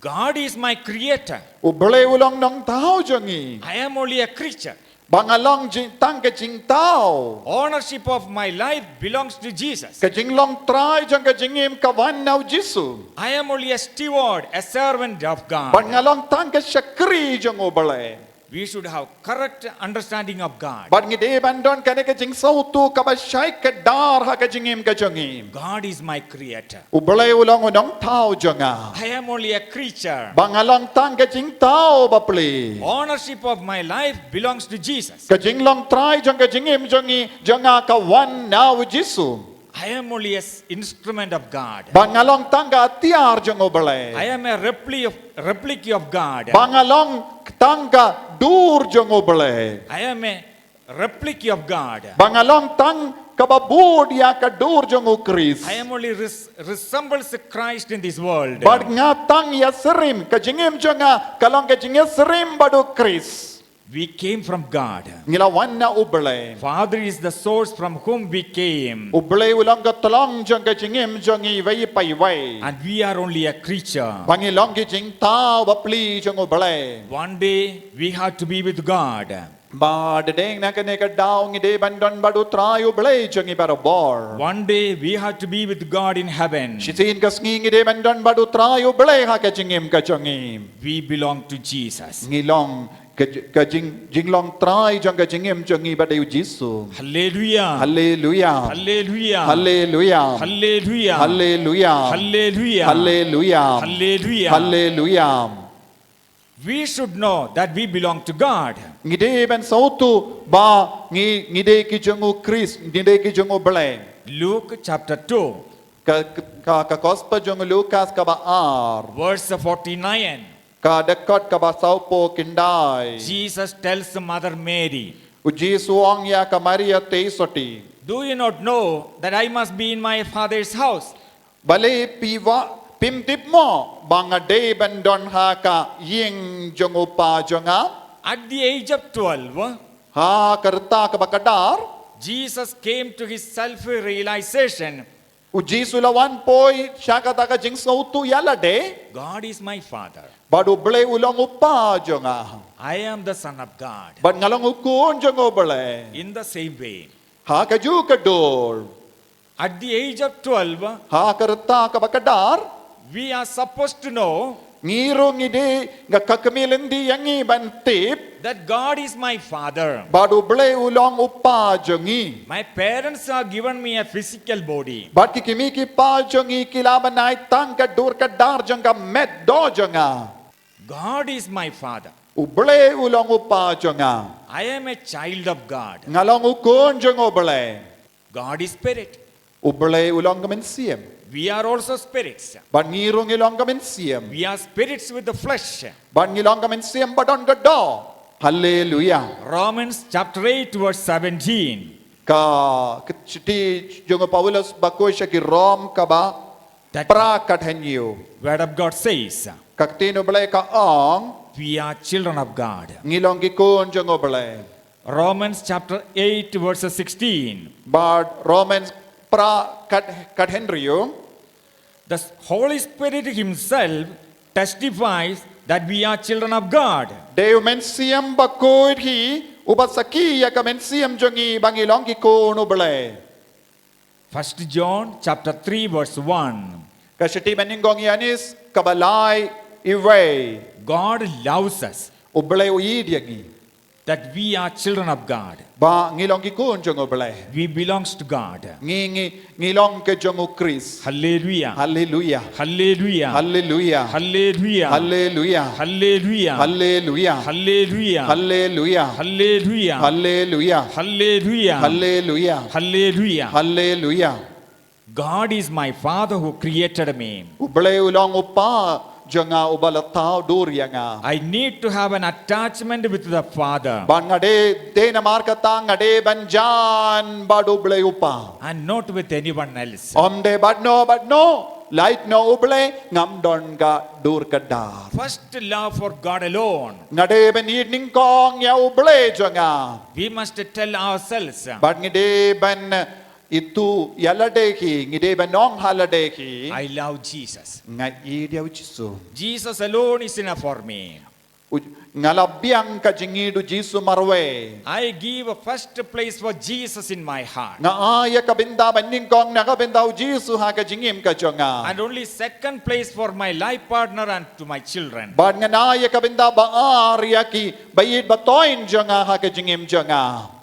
God is my creator. U Blei u long nongthaw jong ngi. I am only a creature. Ba nga long jing, tang ka jingthaw. Ownership of my life belongs to Jesus. Ka jinglong trai jong ka jingim ka wan na u Jisu. I am only a steward, a servant of God. Bad nga long tang ka shakri jong u Blei. We should have correct understanding of God. Bad ngi dei ban don kane ka jingsngewthuh kaba shai kdar ha ka jingim ka jong ngi. God is my creator. U Blei u long u nongthaw jong nga. I am only a creature. Ba nga long tang ka jingthaw bapli. Ownership of my life belongs to Jesus. Ka jinglong trai jong ka jingim jong ngi, jong nga ka wan na u Jisu. I am only an instrument of God. Ba nga long tang ka atiar jong u Blei. I am a repli- replica of God. Ba nga long tang ka dur jong u Blei. I am a replica of God. Ba nga long tang kaba bud ïa ka dur jong u Khrist. I am only res- resembles Christ in this world. Bad nga tang ïasyriem, ka jingim jong nga ka long ka jingïasyriem bad u Khrist. We came from God. Ngi la wan na u Blei. Father is the source from whom we came. U Blei u long ka tyllong jong ka jingim jong ngi iwei pa iwei. And we are only a creature. Ba ngi long ki jingthaw bapli jong u Blei. One day we have to be with God. Bad hadien na kane ka daw ngi dei ban don bad u Trai u Blei jong ngi barabor. One day we have to be with God in heaven. Shisien ka sngi ngi dei ban don bad u Trai u Blei ha ka jingim ka jong ngi. We belong to Jesus. Ngi long ka, ka jing, jinglong trai jong ka jingim jong ngi ba dei u Jisu. Hallelujah. Haleluya. Hallelujah. Haleluya. Hallelujah. Haleluya. Hallelujah. Haleluya. Hallelujah. Haleluya. We should know that we belong to God. Ngi dei ban sngewthuh ba ngi, ngi dei ki jong u Khrist, ngi dei ki jong u Blei. Luke chapter two, Ka, ka, ka gospel jong u Lukas kaba ar. Verse forty-nine. Ka dkhot kaba sawphew khyndai. Jesus tells Mother Mary, U Jisu u ong ïa ka Maria Theisotti. "Do you not know that I must be in my Father's house?" Balei phi wa-, phim tip mo ba nga dei ban don ha ka ïing jong u Kpa jong nga? At the age of twelve, Ha ka rta kaba kdar. Jesus came to his self-realization. U Jisu u la wan poi sha kata ka jingsngewthuh ïalade. God is my Father. Bad u Blei u long u Kpa jong nga. I am the Son of God. Bad nga long u Khun jong u Blei. In the same way, Ha kajuh ka dur. At the age of twelve, Ha ka rta kaba kdar. We are supposed to know. Ngi ruh ngi dei, nga, ka kmie lynti ïa ngi ban tip. That God is my Father. Bad u Blei u long u Kpa jong ngi. My parents have given me a physical body. Bad ki kmie ki kpa jong ngi ki la ban ai tang ka dur ka dar jong ka met doh jong nga. God is my Father. U Blei u long u Kpa jong nga. I am a child of God. Nga long u Khun jong u Blei. God is spirit. U Blei u long ka mynsiem. We are also spirits. Bad ngi ruh ngi long ka mynsiem. We are spirits with the flesh. Bad ngi long ka mynsiem ba don ka doh. Haleluya. Romans chapter eight verse seventeen. Ka, ka shithi jong u Paulus ba koit sha ki Rom kaba phra khathynñiew. Word of God says, Ka ktien u Blei ka ong. We are children of God. Ngi long ki khun jong u Blei. Romans chapter eight verse sixteen. Bad Romans phra khat, khathynriew. The Holy Spirit himself testifies that we are children of God. Dei u Mynsiem Bakhuid hi uba sakhi ïa ka mynsiem jong ngi ba ngi long ki khun u Blei. First John chapter three verse one. Ka shithi banyngkong Ïoannis kaba lai iwei. God loves us. U Blei u ïeit ïa ngi. That we are children of God. Ba ngi long ki khun jong u Blei. We belongs to God. Ngi, ngi, ngi long ki jong u Khrist. Hallelujah. Hallelujah. Hallelujah. God is my Father who created me. U Blei u long u Kpa jong nga uba la thaw dur ïa nga. I need to have an attachment with the Father. Bad nga dei, dei namar kata nga dei ban jan bad u Blei u Kpa. And not with anyone else. Ym dei bad no, bad no. Lait no u Blei ngam don ka dur ka dar. First love for God alone. Nga dei ban ïeit nyngkong ïa u Blei jong nga. We must tell ourselves. Bad nga dei ban ithuh ïalade hi, ngi dei ban ong ha lade hi. I love Jesus. Nga ïeit ïa u Jisu. Jesus alone is enough for me. U, nga la biang ka jingïeid u Jisu marwei. I give a first place for Jesus in my heart. Nga ai ïa ka bynta ba nyngkong na ka bynta u Jisu ha ka jingim ka jong nga. And only second place for my life partner and to my children. Bad ngan ai ïa ka bynta ba ar ïa ki ba ïeit ba toiñ jong nga ha ka jingim jong nga.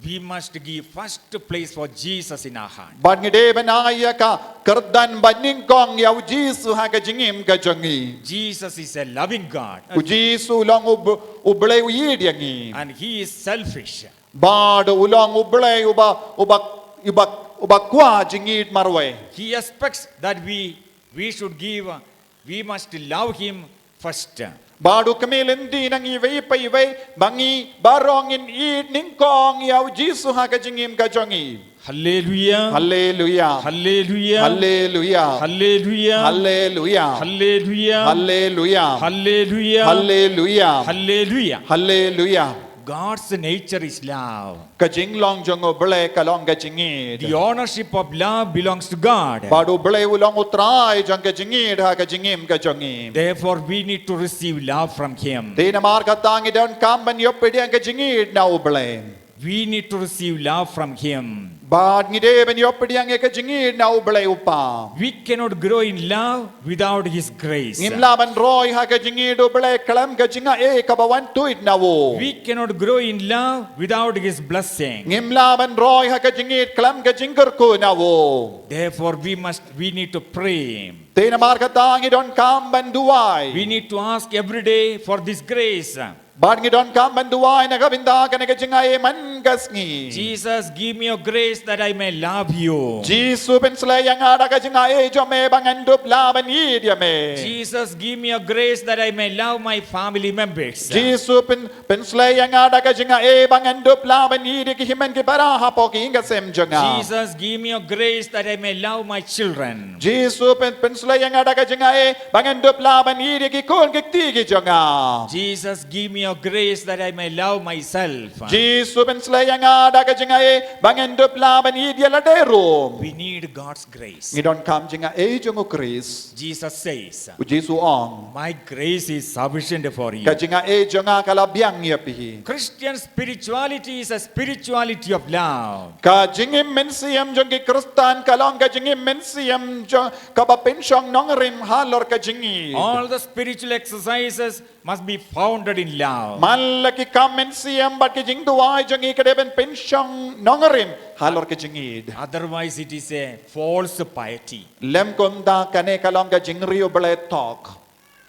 We must give first place for Jesus in our heart. Bad ngi dei ban ai ïa ka kyrdan ba nyngkong ïa u Jisu ha ka jingim ka jong ngi. Jesus is a loving God. U Jisu u long u B-, u Blei u ïeit ïa ngi. And he is selfish. Bad u long u Blei uba, uba, uba, uba kwah jingïeid marwei. He expects that we, we should give, uh, we must love him first. Bad u kmie lynti na ngi iwei pa iwei ba ngi baroh ngin ïeid nyngkong ïa u Jisu ha ka jingim ka jong ngi. Hallelujah. Hallelujah. Hallelujah. Hallelujah. Hallelujah. Hallelujah. Hallelujah. Hallelujah. Hallelujah. Hallelujah. Hallelujah. Hallelujah. God's nature is love. Ka jinglong jong u Blei ka long ka jingïeid. The ownership of love belongs to God. Bad u Blei u long u trai jong ka jingïeid ha ka jingim ka jong ngi. Therefore, we need to receive love from him. Te namar kata ngi donkam ban ïoh pdiang ka jingïeid na u Blei. We need to receive love from him. Bad ngi dei ban ïoh pdiang ïa ka jingïeid na u Blei u Kpa. We cannot grow in love without his grace. Ngim lah ban roi ha ka jingïeid u Blei khlem ka jingai kaba wan tuid na u. We cannot grow in love without his blessing. Ngim lah ban roi ha ka jingïeid khlem ka jingkyrkhu na u. Therefore, we must, we need to pray. Te namar kata ngi donkam ban duwai. We need to ask every day for this grace. Bad ngi donkam ban duwai na ka bynta kane ka jingai man ka sngi. Jesus, give me your grace that I may love you. Jisu, pynslei ïa nga da ka jingai jong me ba ngan dup lah ban ïeid ïa me. Jesus, give me your grace that I may love my family members. Jisu, pyn, pynslei ïa nga da ka jingai ba ngan dup lah ban ïeid ïa ki hynmen ki para hapoh ka ïing ka sem jong nga. Jesus, give me your grace that I may love my children. Jisu, pyn, pynslei ïa nga da ka jingai ba ngan dup lah ban ïeid ïa ki khun ki kti ki jong nga. Jesus, give me your grace that I may love myself. Jisu, pynslei ïa nga da ka jingai ba ngan dup lah ban ïeid ïa lade ruh. We need God's grace. Ngi donkam jingai jong u Khrist. Jesus says, U Jisu u ong, "My grace is sufficient for you." Ka jingai jong nga ka la biang ïa phi. Christian spirituality is a spirituality of love. Ka jingim mynsiem jong ki Khristan ka long ka jingim mynsiem jong, kaba pynshong nongrim halor ka jingïeid. All the spiritual exercises must be founded in love. Man la ki kam mynsiem bad ki jingduwai jong ngi ka dei ban pynshong nongrim halor ka jingïeid. Otherwise, it is a false piety. Lym kumta kane ka long ka jingriewblei tok.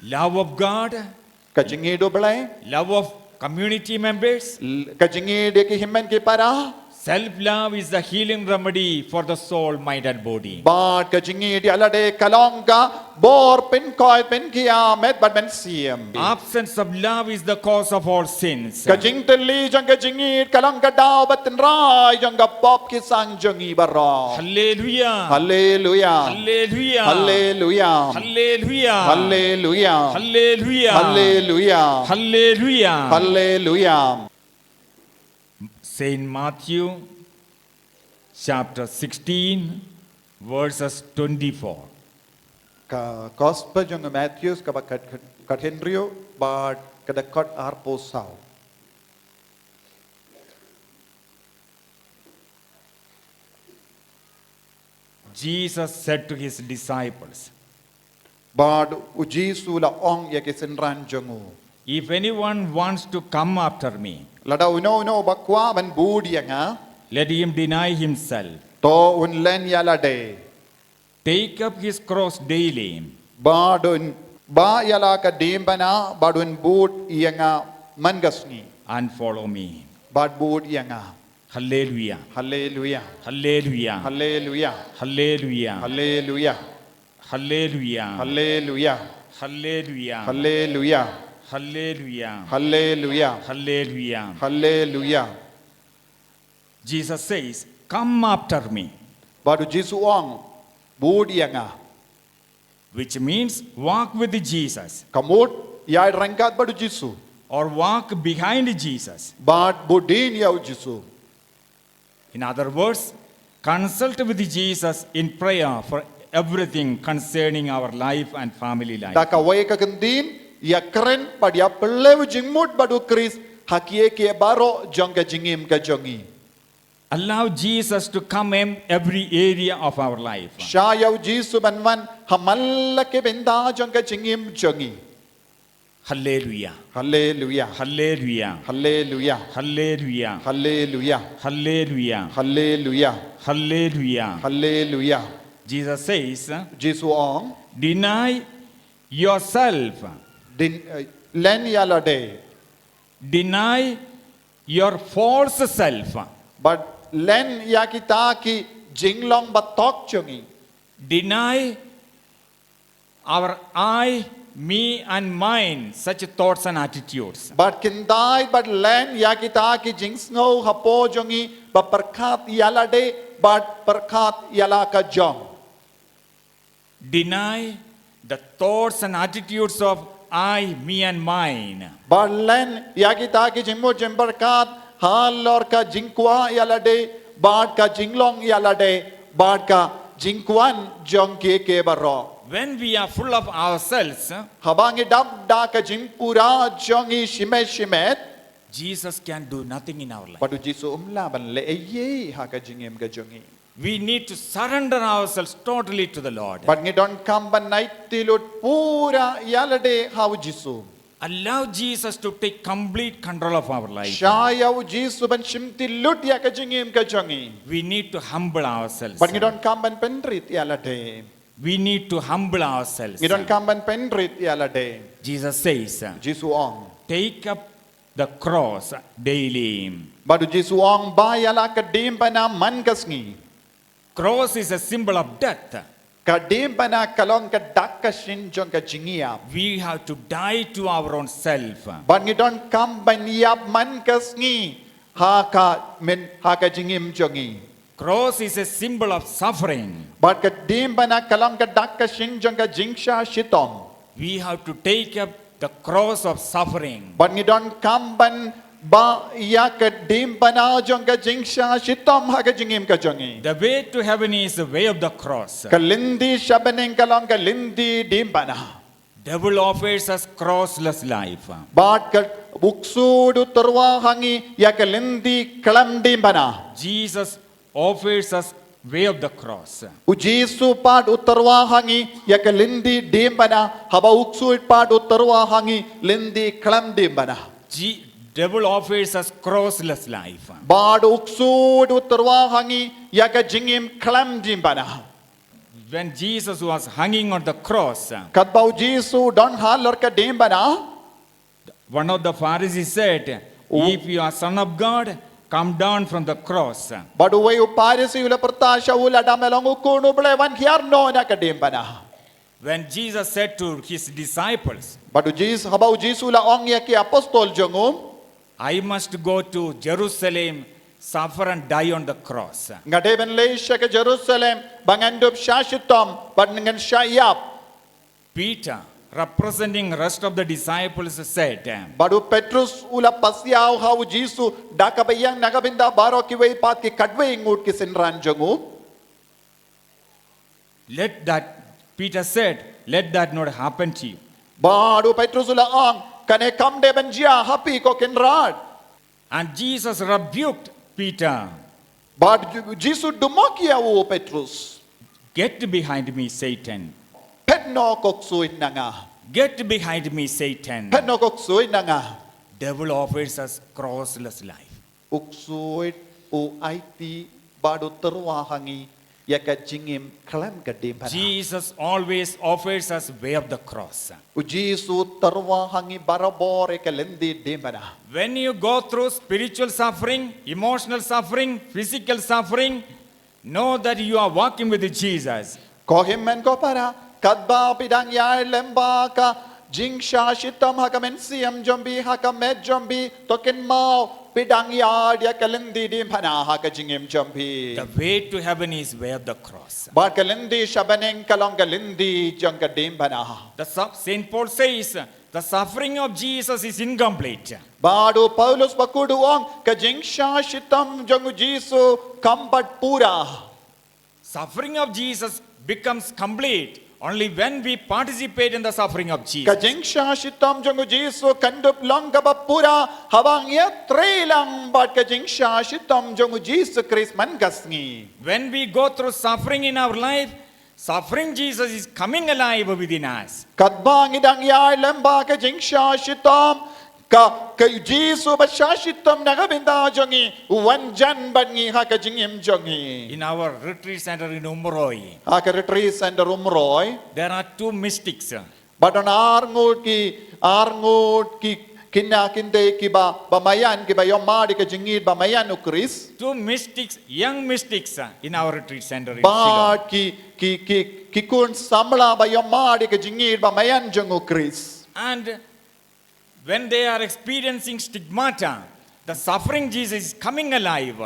Love of God, Ka jingïeid u Blei. Love of community members. L-, ka jingïeid ïa ki hynmen ki para. Self love is the healing remedy for the soul, mind and body. Bad ka jingïeid ïa lade ka long ka bor pynkoit pynkhia met bad mynsiem. Absence of love is the cause of all sins. Ka jingtylli jong ka jingïeid ka long ka daw ba tynrai jong ka pop ki sang jong ngi baroh. Hallelujah. Hallelujah. Hallelujah. Saint Matthew chapter sixteen, verses twenty-four. Ka Gospel jong u Matthew kaba khat, khat, khathynriew bad ka dkhot arphew saw. Jesus said to his disciples, Bad u Jisu u la ong ïa ki synran jong u, "If anyone wants to come after me, lada uno uno ba kwah ban bud ïa nga, let him deny himself, to un len ïa lade, take up his cross daily, bad un bah ïa la ka diengphna, bad un bud ïa nga man ka sngi, and follow me." Bad bud ïa nga. Hallelujah. Hallelujah. Hallelujah. Hallelujah. Hallelujah. Hallelujah. Hallelujah. Hallelujah. Hallelujah. Hallelujah. Hallelujah. Hallelujah. Hallelujah. Jesus says, "Come after me." Bad u Jisu u ong, "Bud ïa nga." Which means walk with Jesus. Ka mut ïaid ryngkat bad u Jisu. Or walk behind Jesus. Bad bud dien ïa u Jisu. In other words, consult with Jesus in prayer for everything concerning our life and family life. Da kawei ka kyntien, Ïa kren bad ïa pynleh u jingmut bad u Khrist ha kiei kiei baroh jong ka jingim ka jong ngi. Allow Jesus to come in every area of our life. Shah ïa u Jisu ban wan ha man la ki bynta jong ka jingim jong ngi. Hallelujah. Hallelujah. Hallelujah. Hallelujah. Hallelujah. Hallelujah. Hallelujah. Hallelujah. Hallelujah. Hallelujah. Jesus says, Jisu ong, deny yourself. din uh, len ïa lade. Deny your false self. Bad len ïa kita ki jinglong batok jong ngi. Deny our I, me, and mine, such thoughts and attitudes. Bad kyntait bad len ïa kita ki jingsngew hapoh jong ngi ba pyrkhat ïa lade bad pyrkhat ïa la ka jong. Deny the thoughts and attitudes of I, me, and mine. Bad len ïa kita ki jingmut jingpyrkhat halor ka jingkwah ïa lade bad ka jinglong ïa lade bad ka jingkwah jong kiei kiei baroh. When we are full of ourselves, Haba ngi dap da ka jingpura jong ngi shimet shimet. Jesus can do nothing in our life. Bad u Jisu um lah ban leh ei ei ha ka jingim ka jong ngi. We need to surrender ourselves totally to the Lord. Bad ngi donkam ban aiti lut pura ïa lade ha u Jisu. Allow Jesus to take complete control of our life. Shah ïa u Jisu ban shimti lut ïa ka jingim ka jong ngi. We need to humble ourselves. Bad ngi donkam ban pynrit ïa lade. We need to humble ourselves. Ngi donkam ban pynrit ïa lade. Jesus says, Jisu ong, take up the cross daily. Bad u Jisu ong, bah ïa la ka diengphna man ka sngi. Cross is a symbol of death. Ka diengphna ka long ka dak ka shin jong ka jingïap. We have to die to our own self. Bad ngi donkam ban ïap man ka sngi ha ka myn ha ka jingim jong ngi. Cross is a symbol of suffering. Bad ka diengphna ka long ka dak ka shin jong ka jingshah shitom. We have to take up the cross of suffering. Bad ngi donkam ban bah ïa ka diengphna jong ka jingshah shitom ha ka jingim ka jong ngi. The way to heaven is the way of the cross. Ka lynti sha bneng ka long ka lynti diengphna. Devil offers us crossless life. Bad ka u ksu u tyrwa ha ngi ïa ka lynti khlem diengphna. Jesus offers us way of the cross. U Jisu pat u tyrwa ha ngi ïa ka lynti diengphna, haba u ksu pat u tyrwa ha ngi lynti khlem diengphna. Je- Devil offers us crossless life. Bad u ksu u tyrwa ha ngi ïa ka jingim khlem diengphna. When Jesus was hanging on the cross, Katba u Jisu don halor ka diengphna. One of the Pharisees said, if you are Son of God, come down from the cross. Bad uwei u Pharisi u la pyrta sha u, lada me long u Khun u Blei, wan hiar noh na ka diengphna. When Jesus said to his disciples, Bad u Jisu, haba u Jisu u la ong ïa ki apostol jong u, I must go to Jerusalem, suffer and die on the cross. Nga dei ban leit sha ka Jerusalem, ba ngan dup shah shitom bad ngan shah ïap. Peter, representing rest of the disciples, said, Bad u Petrus u la pasiaw ha u Jisu da kaba ïeng na ka bynta baroh kiwei pat ki khatwei ngut ki synran jong u. Let that, Peter said, let that not happen to you. Bad u Petrus u la ong, kane kam dei ban jia ha phi ko Kynrad. And Jesus rebuked Peter. Bad u Jisu dumok ïa u Petrus. Get behind me, Satan. Phet noh ko ksuid na nga. Get behind me, Satan. Phet noh ko ksuid na nga. Devil offers us crossless life. U ksuid u aiti bad u tyrwa ha ngi ïa ka jingim khlem ka diengphna. Jesus always offers us way of the cross. U Jisu tyrwa ha ngi barabor ïa ka lynti diengphna. When you go through spiritual suffering, emotional suffering, physical suffering, know that you are walking with Jesus. Ko hynmen ko para, katba phi dang ïaid lem bad ka jingshah shitom ha ka mynsiem jong phi, ha ka met jong phi, to kynmaw phi dang ïaid ïa ka lynti diengphna ha ka jingim jong phi. The way to heaven is way of the cross. Bad ka lynti sha bneng ka long ka lynti jong ka diengphna. The Saint Paul says, the suffering of Jesus is incomplete. Bad u Paulus bakhuid u ong, ka jingshah shitom jong u Jisu kam pat pura. Suffering of Jesus becomes complete Only when we participate in the suffering of Ka Jesus. jingshah shitom jong u Jisu kan dup long kaba pura haba ngi ïatrei lang bad ka jingshah shitom jong u Jisu Khrist man ka sngi. When we go through suffering in our life, suffering Jesus is coming alive within us. Katba ngi dang ïaid lem bad ka jingshah shitom, ka, ka Jisu ba shah shitom na ka bynta jong ngi, u wan jan bad ngi ha ka jingim jong ngi. In our retreat center in Umroi, Ha ka retreat center Umroi, there are two mystics. ba don ar ngut ki, ar ngut ki khynnah khyndai kiba, ba maïan kiba ïohmad ïa ka jingïeit ba maïan u Khrist. Two mystics, young mystics uh, in our retreat center in Shillong. Bad ki, ki, ki, ki khun samla ba ïohmad ïa ka jingïeit ba maïan jong u Khrist. And when they are experiencing stigmata, the suffering Jesus is coming alive.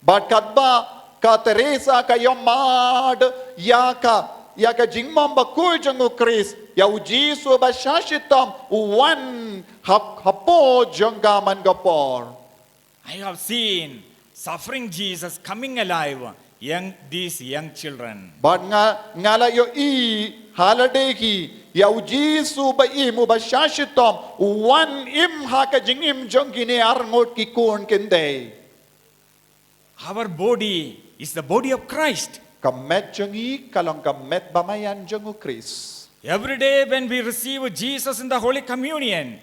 Bad katba ka Teresa ka ïohmad ïa ka, ïa ka jingmom bakhuid jong u Khrist, ïa u Jisu ba shah shitom, u wan hap, hapoh jong ka man ka por. I have seen suffering Jesus coming alive, young, these young children. Bad nga, nga la ïohi ha lade hi ïa u Jisu ba im, u ba shah shitom, u wan im ha ka jingim jong kine ar ngut ki khun khyndai. Our body is the body of Christ. Ka met jong ngi ka long ka met ba maïan jong u Khrist. Every day when we receive Jesus in the Holy Communion,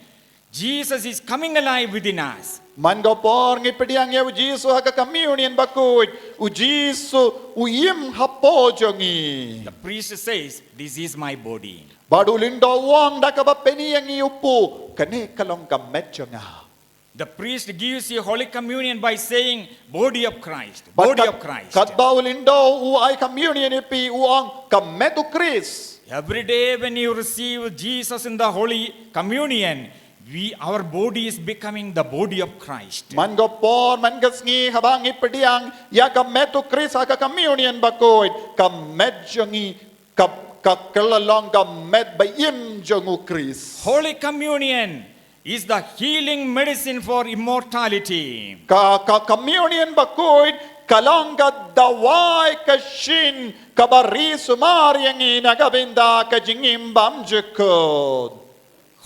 Jesus is coming alive within us. Man ka por ngi pdiang ïa u Jisu ha ka communion bakhuid, u Jisu u im hapoh jong ngi. The priest says, "This is my body." Bad u lyngdoh u ong da kaba pyni ïa ngi u pu, kane ka long ka met jong nga. The priest gives you Holy Communion by saying, "Body of Christ, Bad body kat-, of Christ." katba u lyngdoh u ai communion ïa phi, u ong ka met u Khrist. Every day when you receive Jesus in the Holy Communion, we, our body is becoming the body of Christ. Man ka por, man ka sngi haba ngi pdiang ïa ka met u Khrist ha ka communion bakhuid, ka met jong ngi ka, ka, ka la long ka met ba im jong u Khrist. Holy Communion is the healing medicine for immortality. Ka, ka communion bakhuid ka long ka dawai ka shin kaba ri sumar ïa ngi na ka bynta ka jingim bymjukut.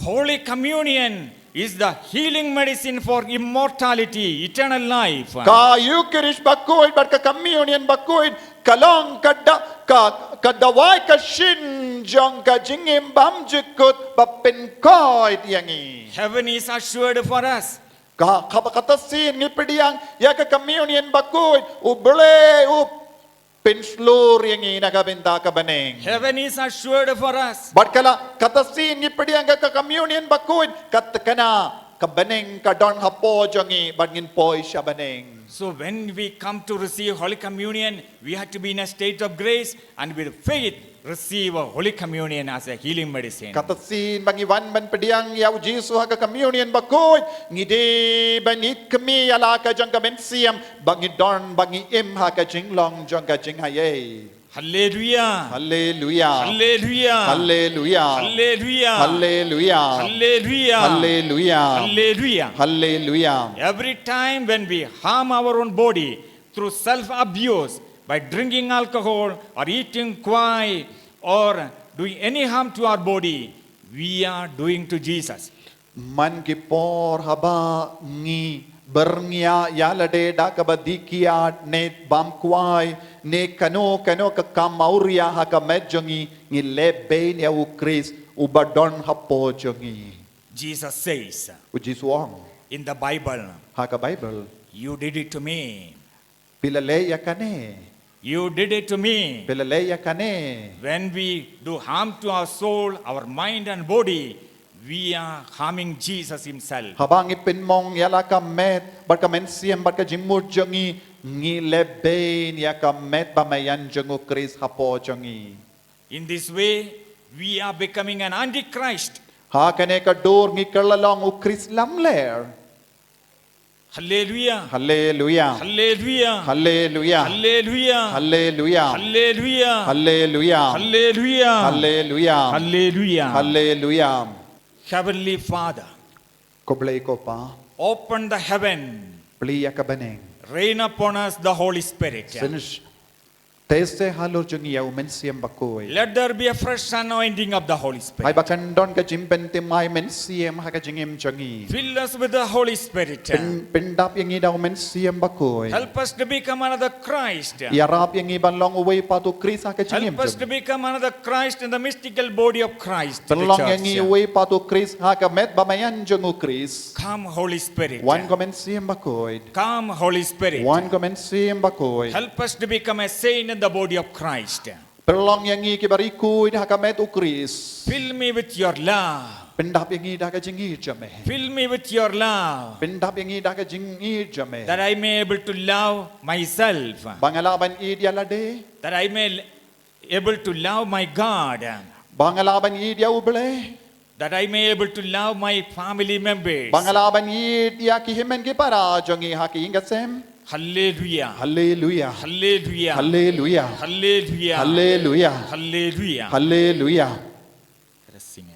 Holy Communion is the healing medicine for immortality, eternal life. Ka Eucharist bakhuid bad ka communion bakhuid ka long ka da-, ka, ka dawai ka shin jong ka jingim bymjukut ba pynkhuid ïa ngi. Heaven is assured for us. Ka, kaba kata sien ngi pdiang ïa ka communion bakhuid, u Blei u pynshlur ïa ngi na ka bynta ka bneng. Heaven is assured for us. Bad ka la, kata sien ngi pdiang ïa ka communion bakhuid, ka thikna ka bneng ka don hapoh jong ngi bad ngin poi sha bneng. So when we come to receive Holy Communion, we have to be in a state of grace and with faith receive a Holy Communion as a healing medicine. Kata sien ba ngi wan ban pdiang ïa u Jisu ha ka communion bakhuid, ngi dei ban ïit khmih ïa la ka jong ka mynsiem ba ngi don, ba ngi im ha ka jinglong jong ka jingaiei. Hallelujah. Haleluia. Hallelujah. Haleluia. Hallelujah. Haleluia. Hallelujah. Haleluia. Hallelujah. Haleluia. Every time when we harm our own body through self abuse, by drinking alcohol or eating kwai or doing any harm to our body, we are doing to Jesus. Man ki por haba ngi byrngia ïa lade da kaba dih kiad ne bam kwai ne kano kano ka kam awria ha ka met jong ngi, ngi leh beiñ ïa u Khrist uba don hapoh jong ngi. Jesus says U Jisu u ong in the Bible, ha ka Baibl, "You did it to me." phi la leh ïa kane. You did it to me. Phi la leh ïa kane. When we do harm to our soul, our mind, and body, we are harming Jesus Himself. Haba ngi pynmong ïa la ka met bad ka mynsiem bad ka jingmut jong ngi, ngi leh beiñ ïa ka met ba maïan jong u Khrist hapoh jong ngi. In this way, we are becoming an antichrist. Ha kane ka dur ngi kylla long u Khrist lamler. Hallelujah. Haleluia. Hallelujah. Haleluia. Hallelujah. Haleluia. Hallelujah. Haleluia. Hallelujah. Haleluia. Hallelujah. Haleluia. Heavenly Father, Ko Blei ko Pa, open the heaven. plie ïa ka bneng. Rain upon us the Holy Spirit. Sngewsih Te se halor jong ngi ïa u Mynsiem Bakhuid. Let there be a fresh anointing of the Holy Haba Spirit. kan don ka jingpynthymmai Mynsiem ha ka jingim jong ngi. Fill us with the Holy Spirit. Pyn, pyndap ïa ngi da u Mynsiem Bakhuid. Help us to become another Christ. Ïarap ïa ngi ban long uwei pat u Khrist ha ka jingim Help us to jong ngi. Become another Christ in the mystical body of Christ in the Pynlong ïa ngi church. Uwei pat u Khrist ha ka met ba maïan jong u Khrist. Come, Holy Spirit. Wan ko Mynsiem Bakhuid. Come, Holy Spirit. Wan ko Mynsiem Bakhuid. Help us to become a saint in the body of Christ. Pynlong ïa ngi kiba ri khuid ha ka met u Khrist. Fill me with your love. Pyndap ïa ngi da ka jingïeit jong me. Fill me with your love. Pyndap ïa ngi da ka jingïeit jong me. That I may able to love myself. Ba nga lah ban ïeit ïa lade. That I may able to love my God. Ba nga lah ban ïeit ïa u Blei. That I may able to love my family members. Ba nga lah ban ïeit ïa ki hynmen ki para jong ngi ha ki ïing ki sem. Hallelujah. Haleluia. Hallelujah. Haleluia. Hallelujah. Haleluia. Hallelujah. Haleluia. Let us sing again.